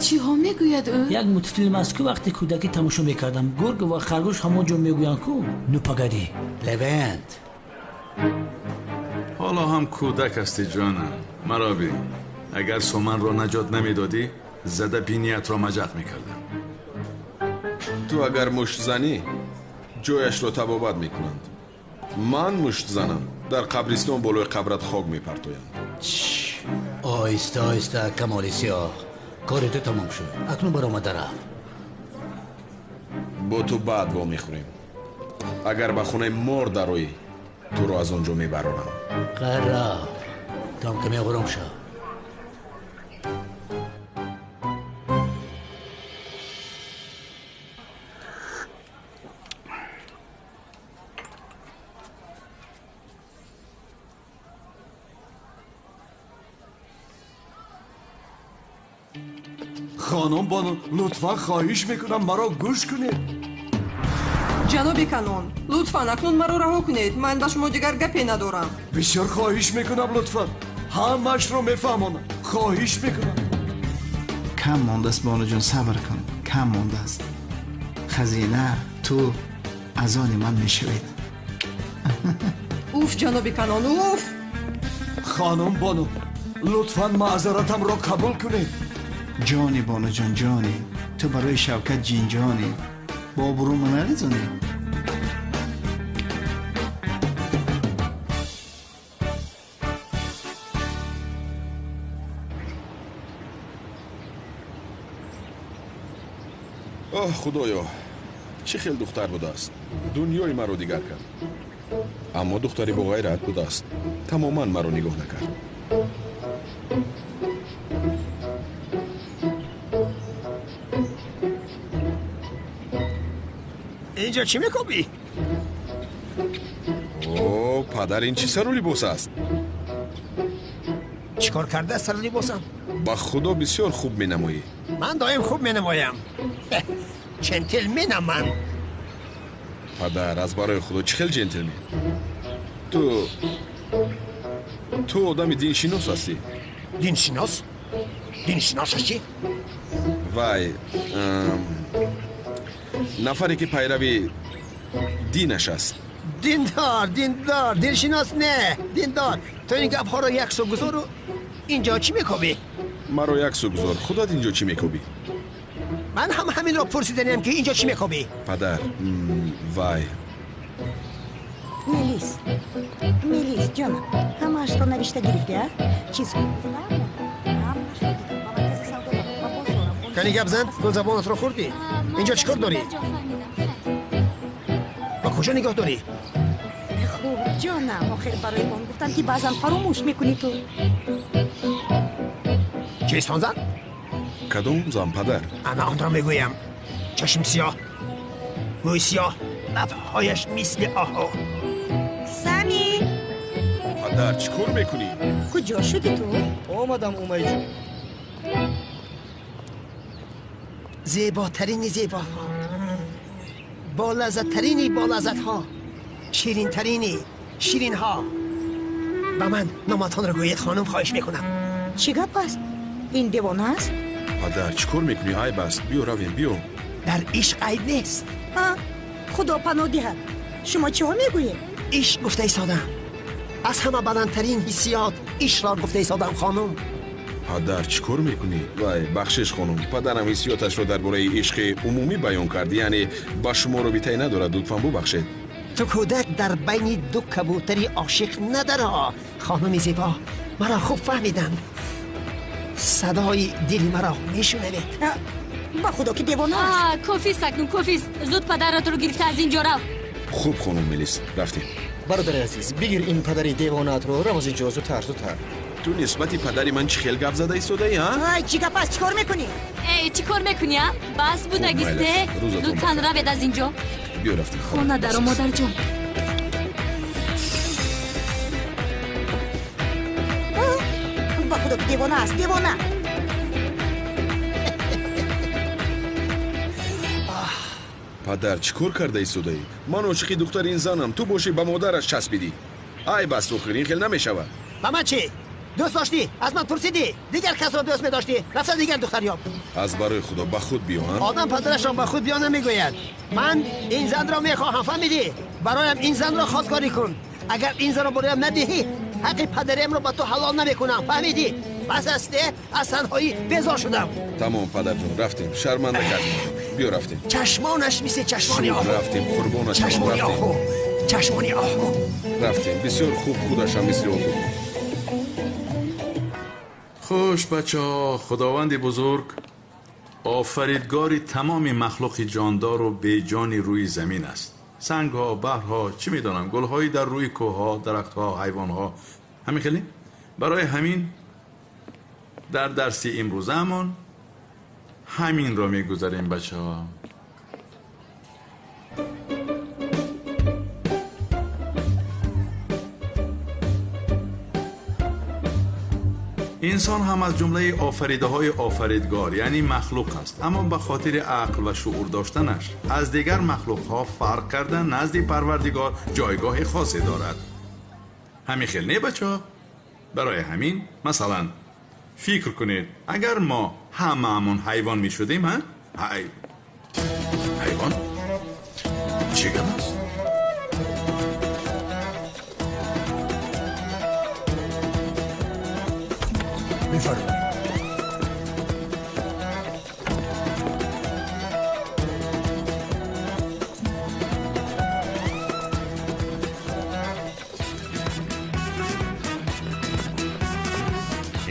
Speaker 17: Чиҳо мегӯяд ӯ?
Speaker 1: Як мультфилм аст ку, вақте кӯдакӣ тамошо мекардам. Гург ва харгӯш ҳамон ҷо мегӯянд ку. Ну погоди.
Speaker 15: Левент,
Speaker 11: ҳоло ҳам кӯдак ҳастӣ ҷонам. Маро бин, агар Суманро наҷот намедодӣ, зада биниятро маҷақ мекардам.
Speaker 4: Ту агар мушт занӣ, ҷояшро табобат мекунанд. Ман мушт занам, дар қабристон болои қабрат хок мепартоянд.
Speaker 15: Оҳиста оҳиста, Камоли сиёҳ, кори ту тамом шуд. Акнун баромада рафт.
Speaker 4: Бо ту баъд вомехӯрем. Агар ба хонаи мор дароӣ, туро аз он ҷо мебарорам.
Speaker 15: Хайр, рафт, там каме ором шав.
Speaker 18: Хонум бону, лутфан хоҳиш мекунам, маро гӯш кунед.
Speaker 19: Ҷаноби Канон, лутфан акнун маро раҳо кунед. Ман ба шумо дигар гапе надорам.
Speaker 18: Бисёр хоҳиш мекунам, лутфан ҳамаашро мефаҳмонам. Хоҳиш мекунам.
Speaker 8: Кам мондааст бонуҷон, сабр кун, кам мондааст. Хазина ту аз они ман мешавед.
Speaker 19: Уф, ҷаноби Канон, уф!
Speaker 18: Хонум бону, лутфан маъзаратамро қабул кунед.
Speaker 8: Ҷони бонуҷон, ҷони ту барои Шавкат ҷинҷони, бо обрӯма нарезонӣ.
Speaker 4: Оҳ худоё, чӣ хел духтар будааст. Дунёи маро дигар кард. Аммо духтари боғайрат будааст, тамоман маро нигоҳ накард.
Speaker 6: Инҷо чӣ мекобӣ?
Speaker 4: О, падар, ин чӣ сару либос аст?
Speaker 6: Чӣ кор кардааст сару либосам?
Speaker 4: Ба худо бисёр хуб менамоӣ.
Speaker 6: Ман доим хуб менамоям. Ҷентлменам ман.
Speaker 4: Падар, аз барои худо чӣ хел ҷентлмен? Ту одами диншинос ҳастӣ.
Speaker 6: Диншинос? Диншинос чӣ?
Speaker 4: Вай, Нафаре ки пайрави динаш аст.
Speaker 6: Диндор, диндор, диншинос не, диндор. Ту ин гапҳоро як су гузору инҷо чӣ мекобӣ?
Speaker 4: Маро як су гузор, худат инҷо чӣ мекобӣ?
Speaker 6: Ман ҳам ҳаминро пурсиданем ки инҷо чӣ мекобӣ?
Speaker 4: Падар, вай.
Speaker 13: Мелис, Мелис, ҷонам, ҳамаашро навишта гирифтӣ, а? Чизҳо ҳамаашро дидам, ба маркази савдо, ба бозорам.
Speaker 6: Кани гап зан, ту забонатро хӯрдӣ? Инҷо чӣ кор дорӣ? Ба куҷо нигоҳ дорӣ?
Speaker 13: Хуб, ҷонам, охир барои он гуфтам ки баъзан фаромӯш мекунӣ ту.
Speaker 6: Кист он зан?
Speaker 4: Кадом зан, падар?
Speaker 6: Ана онро мегӯям. Чашм сиёҳ, мӯи сиёҳ, лабҳояш мисли оҳу.
Speaker 13: Сами!
Speaker 4: Падар, чӣ кор мекунӣ?
Speaker 13: Куҷо шудӣ ту?
Speaker 18: Омадам, Умайҷон.
Speaker 6: Зеботарини зебоҳо, болаззаттарини болаззатҳо, ширинтарини ширинҳо. Ба ман номатонро гӯед, хонум, хоҳиш мекунам.
Speaker 13: Чӣ гап аст? Ин девона аст?
Speaker 4: Падар, чӣ кор мекунӣ? Айб аст. Биё равем, биё.
Speaker 6: Дар ишқ айб нест.
Speaker 13: Ҳа, худо паноҳ диҳад. Шумо чиҳо мегӯед?
Speaker 6: Ишқ гуфта истодам. Аз ҳама баландтарин ҳиссиёт ишқро гуфта истодам, хонум.
Speaker 4: Падар, чӣ кор мекунӣ? Вай, бахшиш, хонум. Падарам ҳиссиёташро дар бораи ишқи умумӣ баён кард, яъне ба шумо робитае надорад. Лутфан бубахшед.
Speaker 6: Ту кӯдак дар байни ду кабӯтари ошиқ надаро, хонуми зебо. Маро хуб фаҳмиданд. Садои дили маро мешунавед.
Speaker 13: Ба худо ки девона аст.
Speaker 5: Кофист акнун, кофист. Зуд падаратро гирифта аз ин ҷо рав.
Speaker 4: Хуб, хонум Мелис, рафтем.
Speaker 20: Бародари азиз, бигир ин падари девонаатро, рав аз ин ҷо, зудтар, зудтар.
Speaker 4: Ту нисбати падари ман чӣ хел гап зада истодаӣ, а?
Speaker 13: Ай, чӣ гап аст? Чӣ кор мекунӣ?
Speaker 5: Эй, чӣ кор мекунӣ, а? Бас будагисте. Лутфан равед аз ин ҷо.
Speaker 4: Биё рафтем.
Speaker 5: Хона даро, модарҷон.
Speaker 13: Ба худо ки девона аст, девона.
Speaker 4: Падар, чӣ кор карда истодаӣ? Ман ошиқи духтари ин занам, ту бошӣ ба модараш часпидӣ. Айб аст, охир, ин хел намешавад.
Speaker 6: Ба ман чӣ? Дӯст доштӣ? Аз ман пурсидӣ? Дигар касро дӯст медоштӣ? Рафта дигар духтар ёб.
Speaker 4: Аз барои худо ба худ биё, а?
Speaker 6: Одам падарашро ба худ биё намегӯяд. Ман ин занро мехоҳам, фаҳмидӣ? Бароям ин занро хостгорӣ кун. Агар ин занро бароям надиҳӣ, ҳаққи падариамро ба ту ҳалол намекунам, фаҳмидӣ? Бас аст, аз танҳоӣ безор шудам.
Speaker 4: Тамом, падарҷон, рафтем. Шарманда кардем. Биё рафтем.
Speaker 6: Чашмонаш мисли чашмони оҳу.
Speaker 4: Рафтем, қурбонаш.
Speaker 6: Чашмони оҳу, чашмони оҳу.
Speaker 4: Рафтем. Бисёр хуб, худашам мисли оҳу.
Speaker 11: Хуш, бачаҳо, худованди бузург офаридгори тамоми махлуқи ҷондору беҷони рӯи замин аст. Сангҳо, баҳрҳо, чӣ медонам, гулҳои дар рӯи кӯҳҳо, дарахтҳо, ҳайвонҳо. Ҳамин хеле? Барои ҳамин дар дарси имрӯзаамон ҳаминро мегузарем, бачаҳо. Инсон ҳам аз ҷумлаи офаридаҳои офаридгор, яъне махлуқ аст, аммо ба хотири ақл ва шуур доштанаш аз дигар махлуқҳо фарқ карда назди Парвардигор ҷойгоҳи хосе дорад. Ҳамин хел не, бачаҳо? Барои ҳамин, масалан, фикр кунед, агар мо ҳамаамон ҳайвон мешудем, ҳа? Ҳайвон? Чӣ гап аст?
Speaker 7: Бифармоед.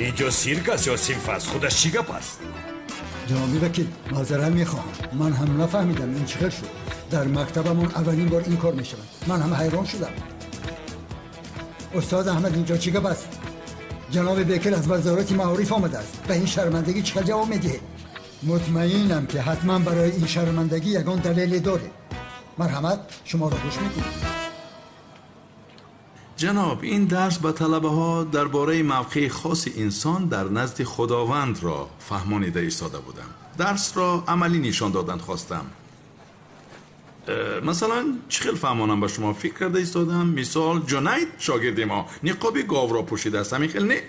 Speaker 9: Инҷо сирк аст ё синф аст? Худаш чӣ гап аст?
Speaker 7: Ҷаноби вакил, маъзарат мехоҳам. Ман ҳам нафаҳмидам ин чӣ хел шуд. Дар мактабамон аввалин бор ин кор мешавад. Ман ҳам ҳайрон шудам. Устод Аҳмад, инҷо чӣ гап аст? Ҷаноби Бекир аз вазорати маориф омадааст. Ба ин шармандагӣ чӣ хел ҷавоб медиҳед? Мутмаинам ки ҳатман барои ин шармандагӣ ягон далеле доред. Марҳамат, шуморо гӯш мекунем.
Speaker 11: Ҷаноб, ин дарс ба талабаҳо дар бораи мавқеи хоси инсон дар назди Худовандро фаҳмонида истода будам. Дарсро амалӣ нишон додан хостам. Масалан, чӣ хел фаҳмонам ба шумо фикр карда истодам. Мисол, Ҷунайд шогирди мо ниқоби говро пӯшидааст, ҳамин хел не?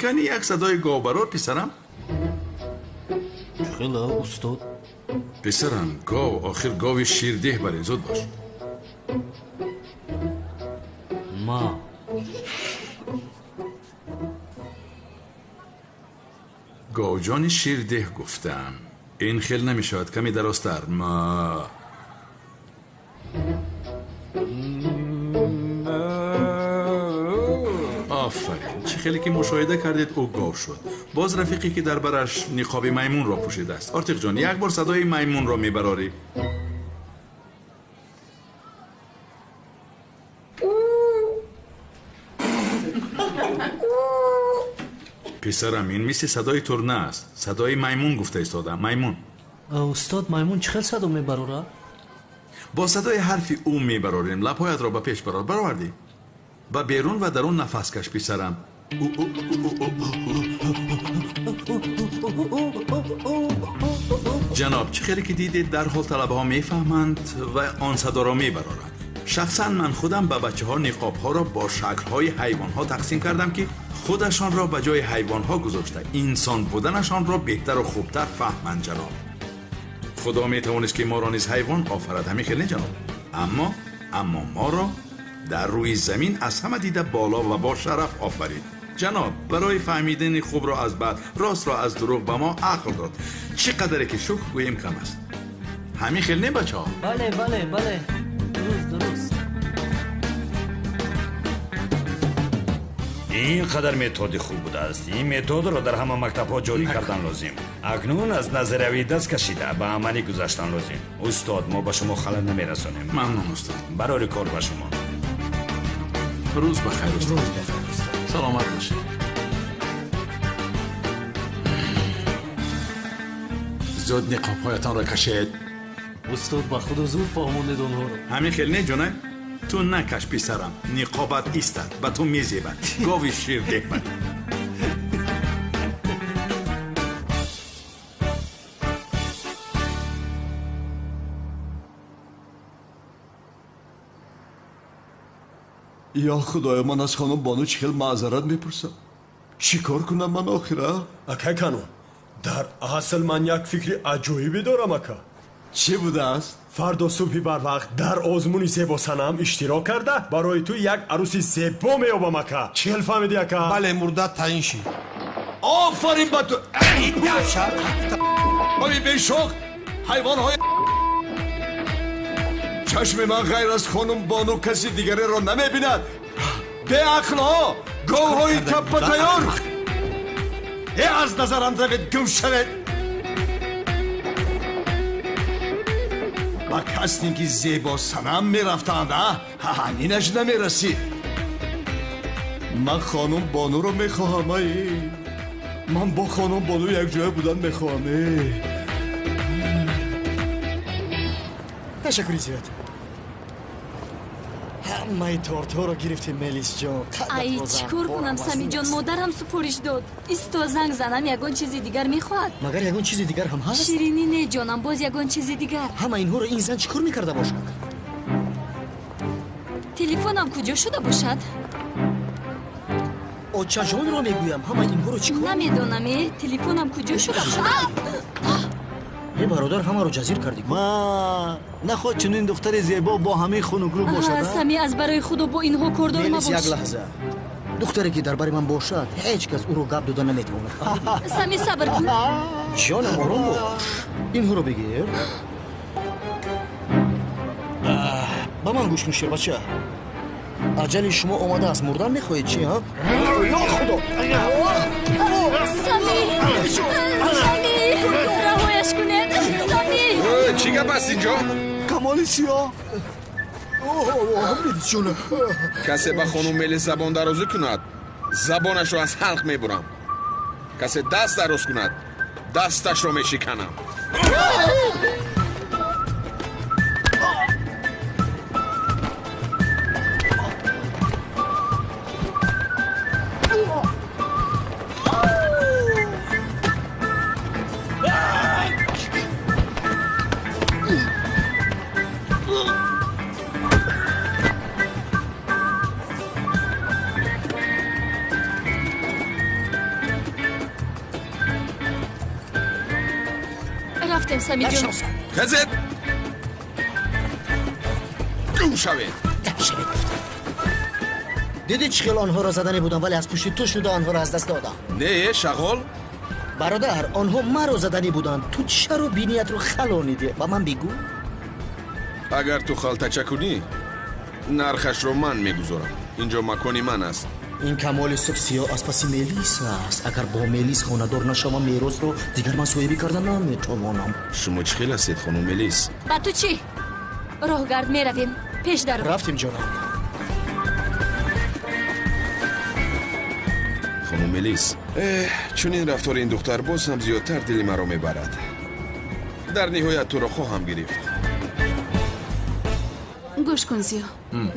Speaker 11: Кани як садои говбарор, писарам?
Speaker 12: Чӣ хела, устод?
Speaker 11: Писарам, гов, охир гови ширдеҳ барин, зуд бош.
Speaker 12: Ма.
Speaker 11: Говҷони ширдеҳ гуфтам. Ин хел намешавад, каме дарозтар. Ма. Офарин, чӣ хеле ки мушоҳида кардед, ӯ гов шуд. Боз рафиқе ки дар бараш ниқоби маймунро пӯшидааст. Ортиқҷон, як бор садои маймунро мебарорӣ. Писарам, ин мисли садои турна аст. Садои маймун гуфта истодам. Маймун.
Speaker 12: Устод, маймун чӣ хел садо мебарорад?
Speaker 11: Бо садои ҳарфи ӯ мебарорем. Лабҳоятро ба пеш барор. Баровардӣ? Ба берун ва дарун нафас каш, писарам. Ҷаноб, чӣ хеле ки дидед, дарҳол талабаҳо мефаҳманд ва он садоро мебароранд. Шахсан ман худам ба бачаҳо ниқобҳоро бо шаклҳои ҳайвонҳо тақсим кардам, ки худашонро ба ҷои ҳайвонҳо гузошта, инсон буданашонро беҳтару хубтар фаҳманд. Ҷаноб, худо метавонист ки моро низ ҳайвон офарад, ҳамин хел не, ҷаноб? Аммо моро дар рӯи замин аз ҳама дида боло ва бо шараф офарид. Ҷаноб, барои фаҳмидани хубро аз бад, ростро аз дурӯғ ба мо ақл дод. Чӣ қадаре ки шукр гӯем кам аст. Ҳамин хел не, бачаҳо?
Speaker 12: Бале, бале, бале, дуруст, дуруст.
Speaker 9: Ин қадар методи хуб будааст. Ин методро дар ҳама мактабҳо ҷорӣ кардан лозим. Акнун аз назариявӣ даст кашида ба амалӣ гузаштан лозим. Устод, мо ба шумо халал намерасонем.
Speaker 11: Мамнун, устод.
Speaker 9: Барори кор ба шумо.
Speaker 11: Рӯз ба хайр, устод. Саломат бошед. Зуд ниқобҳоятонро кашед.
Speaker 12: Устод, ба худо зуд фаҳмондед онҳоро.
Speaker 11: Ҳамин хел не, ҷонай? Ту накаш, писарам, ниқобат истад, ба ту мезебад. Гови ширдеҳ барӣ.
Speaker 18: Ё худоё, ман аз хонум Бону чӣ хел маъзарат мепурсам? Чӣ кор кунам ман охира?
Speaker 21: Акай Канон, дар асл ман як фикри аҷоибе дорам, ака.
Speaker 18: Чӣ будааст?
Speaker 21: Фардо субҳи барвақт дар озмуни зебосанам иштирок карда, барои ту як арӯси зебо меёбам, ака. Чӣ хел фаҳмидӣ, ака?
Speaker 22: Бале, мурдат таъин шид.
Speaker 18: Офарин ба ту! Ои бешоқ, ҳайвонҳои чашми ман ғайр аз хонум Бону каси дигареро намебинад. Беақлҳо, говҳои таппатайёр! Э, аз назарам равед, гум шавед! Ба кастинги зебосанам мерафтанд, а? Ҳаминаш намерасид. Ман хонум Бонуро мехоҳам, ай. Ман бо хонум Бону якҷоя будан мехоҳам, э.
Speaker 20: Ташаккури зиёд. Ҳамаи тортҳоро гирифтем, Мелисҷон.
Speaker 5: Ай, чӣ кор кунам, Самиҷон, модарам супориш дод. Исто, занг занам, ягон чизи дигар мехоҳад.
Speaker 20: Магар ягон чизи дигар ҳам ҳаст?
Speaker 5: Ширинӣ не, ҷонам, боз ягон чизи дигар.
Speaker 20: Ҳама инҳоро ин зан чӣ кор мекарда бошад?
Speaker 5: Телефонам куҷо шуда бошад?
Speaker 20: Очаҷонро мегӯям, ҳама инҳоро чӣ кор?
Speaker 5: Намедонам, э, телефонам куҷо шуда бошад?
Speaker 20: Э, бародар, ҳамаро ҷазир кардӣ.
Speaker 8: Ма, нахоҳ чунин духтари зебо бо ҳамин хунукрӯ бошад?
Speaker 5: Сами, аз барои худо бо инҳо кордор
Speaker 20: Мелис,
Speaker 5: мабош.
Speaker 20: як лаҳза. Духтаре ки дар бари ман бошад, ҳеҷ кас ӯро гап дода наметавонад.
Speaker 5: Сами, сабр кун.
Speaker 20: Ҷонам, ором бош. Инҳоро бигир. Ба ман гӯш кун, шербача. Аҷали шумо омадааст. Мурдан мехоҳед чи, ҳа? Ё худо!
Speaker 5: Сами! Сами! Раҳояш кунед! Сами!
Speaker 4: Чӣ гап аст инҷо?
Speaker 8: Камоли сиёҳ.
Speaker 4: Касе ба хонум Мелис забон дарозӣ кунад, забонашро аз ҳалқ мебурам. Касе даст дароз кунад, дасташро мешиканам.
Speaker 5: Рафтем, Самиҷон.
Speaker 4: Хезед! Гум шавед!
Speaker 20: Шавед гуфтам. Дидӣ чӣ хел онҳоро задане будам, вале аз пушти ту шуда онҳоро аз даст додам.
Speaker 4: Не, шағол.
Speaker 20: Бародар, онҳо маро заданӣ буданд. Ту чаро биниятро халонидӣ? Ба ман бигӯ.
Speaker 4: Агар ту халтача кунӣ, нархашро ман мегузорам. Инҷо макони ман аст.
Speaker 20: Ин камоли субҳ сиёҳ аз паси Мелис аст. Агар бо Мелис хонадор нашавам, меросро дигар ман соҳибӣ карда наметавонам.
Speaker 4: Шумо чӣ хел ҳастед, хонум Мелис?
Speaker 5: Ба ту чӣ? Роҳгард, меравем. Пеш даро.
Speaker 20: Рафтем, ҷонам.
Speaker 4: Хонум Мелис, чунин рафтори ин духтар боз ҳам зиёдтар дили маро мебарад. Дар ниҳоят туро хоҳам гирифт.
Speaker 17: Гӯш кун, Зиё,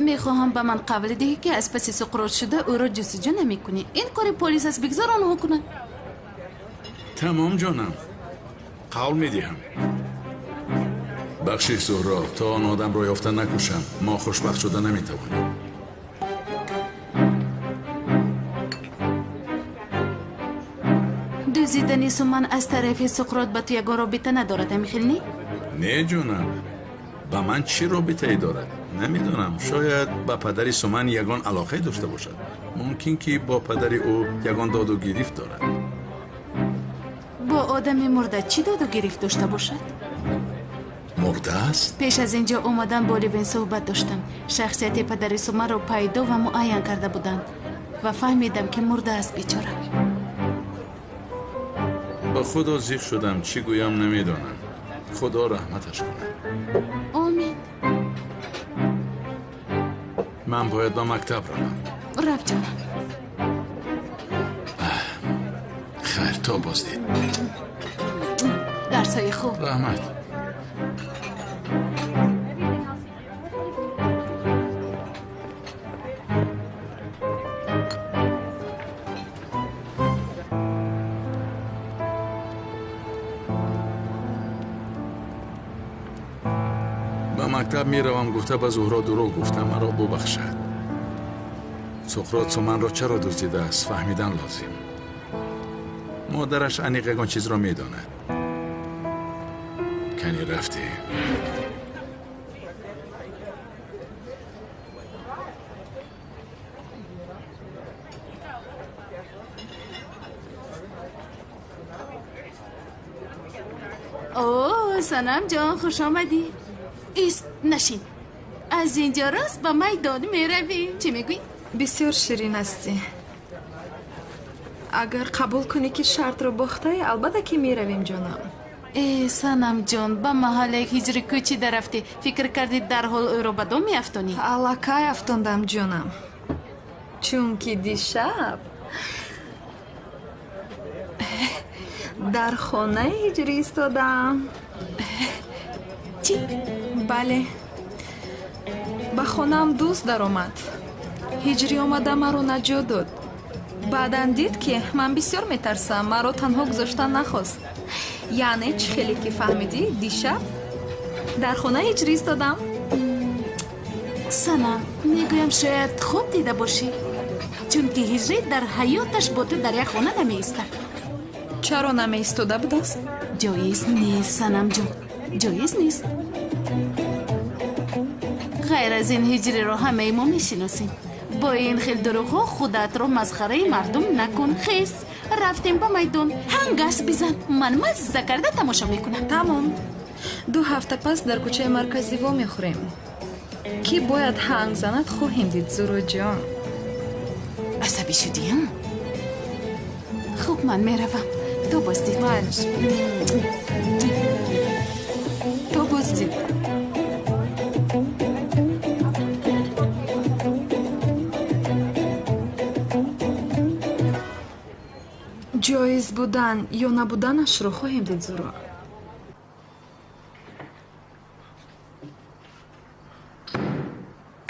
Speaker 17: мехоҳам ба ман қавл диҳӣ, ки аз паси Суқрот шуда ӯро ҷустуҷӯ намекунӣ. Ин кори полис аст, бигзор онҳо кунанд.
Speaker 11: Тамом, ҷонам, қавл медиҳам. Бахшиш, Зуҳро, то он одамро ёфта накушам, мо хушбахт шуда наметавонем.
Speaker 17: Дуздидани суман аз тарафи Суқрот ба ту ягон робита надорад, ҳамихел не?
Speaker 11: Не, ҷонам, ба ман чӣ робитае дорад? Намедонам, шояд ба падари Суман ягон алоқае дошта бошад. Мумкин ки бо падари ӯ ягон доду гирифт дорад.
Speaker 17: Бо одами мурда чӣ доду гирифт дошта бошад?
Speaker 11: Мурда аст?
Speaker 17: Пеш аз ин ҷо омадан бо Левин суҳбат доштам. Шахсияти падари Суманро пайдо ва муайян карда буданд ва фаҳмидам, ки мурда аст бечора.
Speaker 11: Ба худо зиқ шудам, чӣ гӯям намедонам. Худо раҳматаш кунад.
Speaker 17: Омин.
Speaker 11: Ман бояд ба мактаб равам.
Speaker 17: Рафт, ҷонам.
Speaker 11: Хайр, то боздид.
Speaker 17: Дарсҳои хуб.
Speaker 11: Раҳмат. Ба мактаб меравам гуфта ба Зуҳро дурӯғ гуфтам, маро бубахшад. Суқрот суманро чаро дуздидааст, фаҳмидан лозим. Модараш аниқ ягон чизро медонад. Кани рафтем.
Speaker 17: О, Санам ҷон, хуш омадӣ. Ист, нашин. Аз инҷо рост ба майдон меравем. Чӣ мегӯӣ?
Speaker 10: Бисёр ширин ҳастӣ. Агар қабул кунӣ, ки шартро бохтаӣ, албатта ки меравем, ҷонам.
Speaker 17: Э, Санам ҷон, ба маҳаллаи ҳиҷри кӯчида рафтӣ. Фикр кардӣ, дарҳол ӯро ба дом меафтонӣ?
Speaker 10: Аллакай афтондам, ҷонам, чунки дишаб дар хонаи ҳиҷрӣ истодам.
Speaker 17: Чӣ?
Speaker 10: Бале, ба хонаам дӯст даромад. Ҳиҷрӣ омада маро наҷот дод. Баъдан дид, ки ман бисёр метарсам, маро танҳо гузоштан нахост. Яъне чӣ хеле ки фаҳмидӣ, дишаб дар хонаи ҳиҷрӣ истодам.
Speaker 17: Санам, мегӯям, шояд хоб дида бошӣ, чунки ҳиҷрӣ дар ҳаёташ бо ту дар як хона намеистад.
Speaker 10: Чаро намеистода будааст?
Speaker 17: Ҷоиз нест, Санамҷон, ҷоиз нест. Ғайр аз ин, ҳиҷриро ҳамаи мо мешиносем. Бо ин хел дурӯғҳо худатро масхараи мардум накун. Хез, рафтем ба майдон, ҳангас бизан, ман мазза карда тамошо мекунам.
Speaker 10: Тамом, 2 ҳафта пас дар кӯчаи марказӣ вомехӯрем. Кӣ бояд ҳанг занад, хоҳем дид, Зуроҷон.
Speaker 17: Асабӣ шудиям? Хуб, ман меравам. То боздид.
Speaker 10: Майлаш, то боздид. Ҷоиз будан ё набуданашро хоҳем дид, Зуро.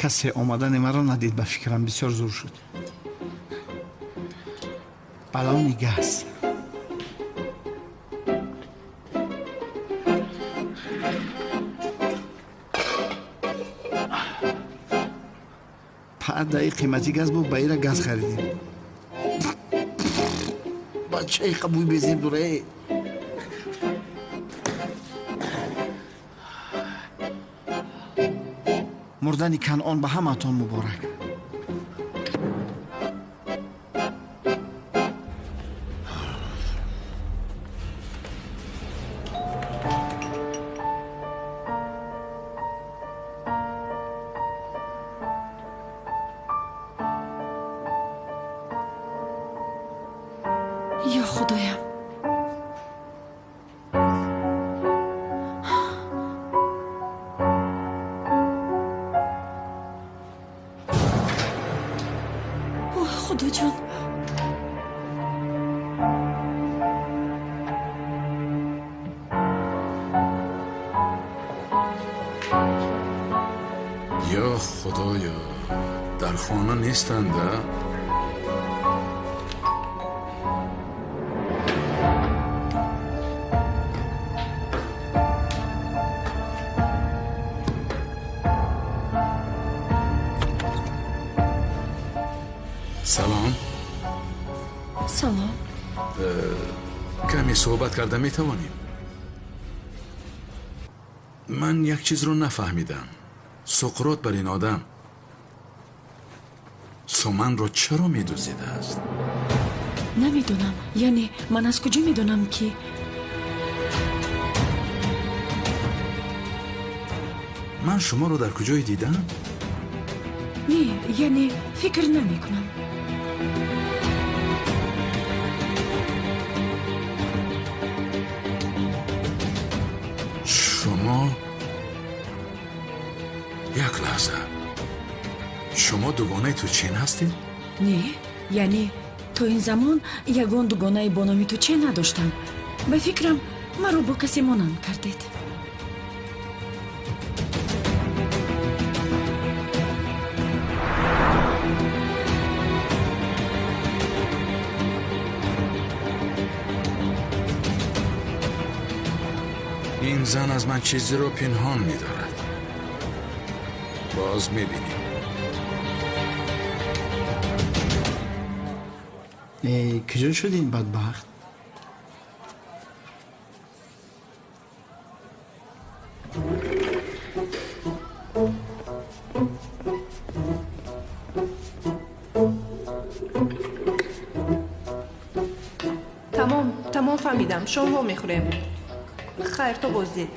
Speaker 8: Касе омадани маро надид, ба фикрам бисёр зур шуд. Баллони газ. Падаи қимати газ бу, ба ира газ харидем. Бачаи қабуй безеб дуре. Мурдани Канъон ба ҳамаатон муборак.
Speaker 2: Ё Худоям, Худоҷон,
Speaker 11: ё Худоё, дар хона нестанд, а? Салом.
Speaker 2: Салом.
Speaker 11: Каме суҳбат карда метавонем? Ман як чизро нафаҳмидам. Суқрот бар ин одам Суманро чаро медуздидааст?
Speaker 2: Намедонам. Яъне ман аз куҷо медонам ки
Speaker 11: Ман шуморо дар куҷое дидам?
Speaker 2: Не, яъне фикр намекунам.
Speaker 11: Шумо як лаҳза, шумо дугонаи Тучин ҳастед?
Speaker 2: Не, яъне то ин замон ягон дугонаи бо номи Тучен надоштам. Ба фикрам, маро бо касе монанд кардед.
Speaker 11: Ин зан аз ман чизеро пинҳон медорад. Боз мебинем.
Speaker 8: Куҷо шуд ин бадбахт?
Speaker 19: Тамом, тамом, фаҳмидам. Шом вомехӯрем. Хайр, то боздид.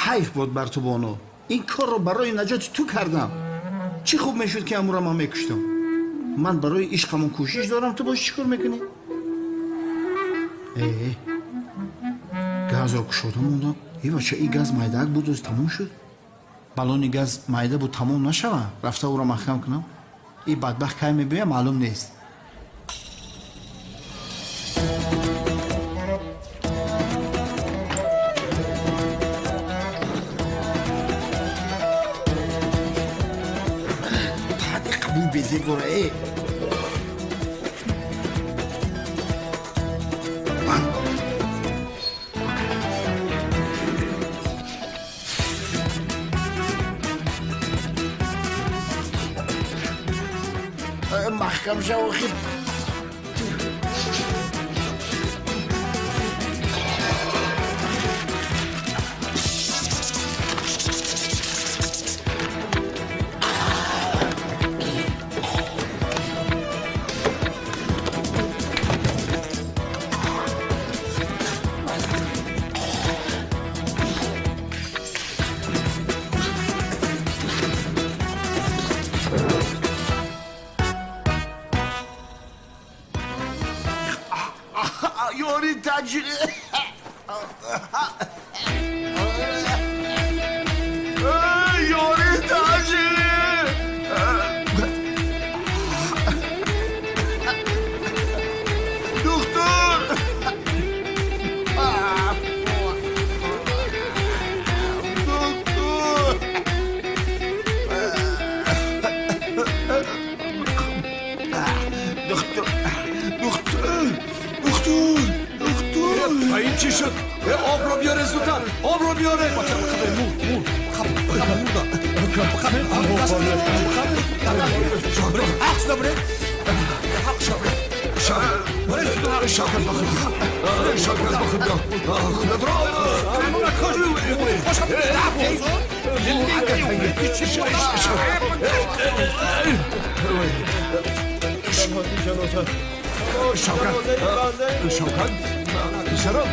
Speaker 8: Ҳайф буд бар ту, бону. Ин корро барои наҷоти ту кардам. Чӣ хуб мешуд, ки амура ман мекуштам. Ман барои ишқамон кӯшиш дорам, ту бош чӣ кор мекунӣ? Э, газро кушода мондам. Э, бача, и газ майдаак буд, оз тамом шуд. Баллони газ майда буд, тамом нашава. Рафта ӯро маҳкам кунам. И бадбахт кай мебиёя, маълум нест. Қабул безебора, э. Маҳкам шав, охир. Ёри таҷри. Ёри таҷри. Духтур. Духтур. Духтур. Духтур. Духтур.
Speaker 18: Ин чӣ шуд? Обро биёре, зудтар, обро биёре. Бача, мур, мур. Шавкат, Шавкат, писарам.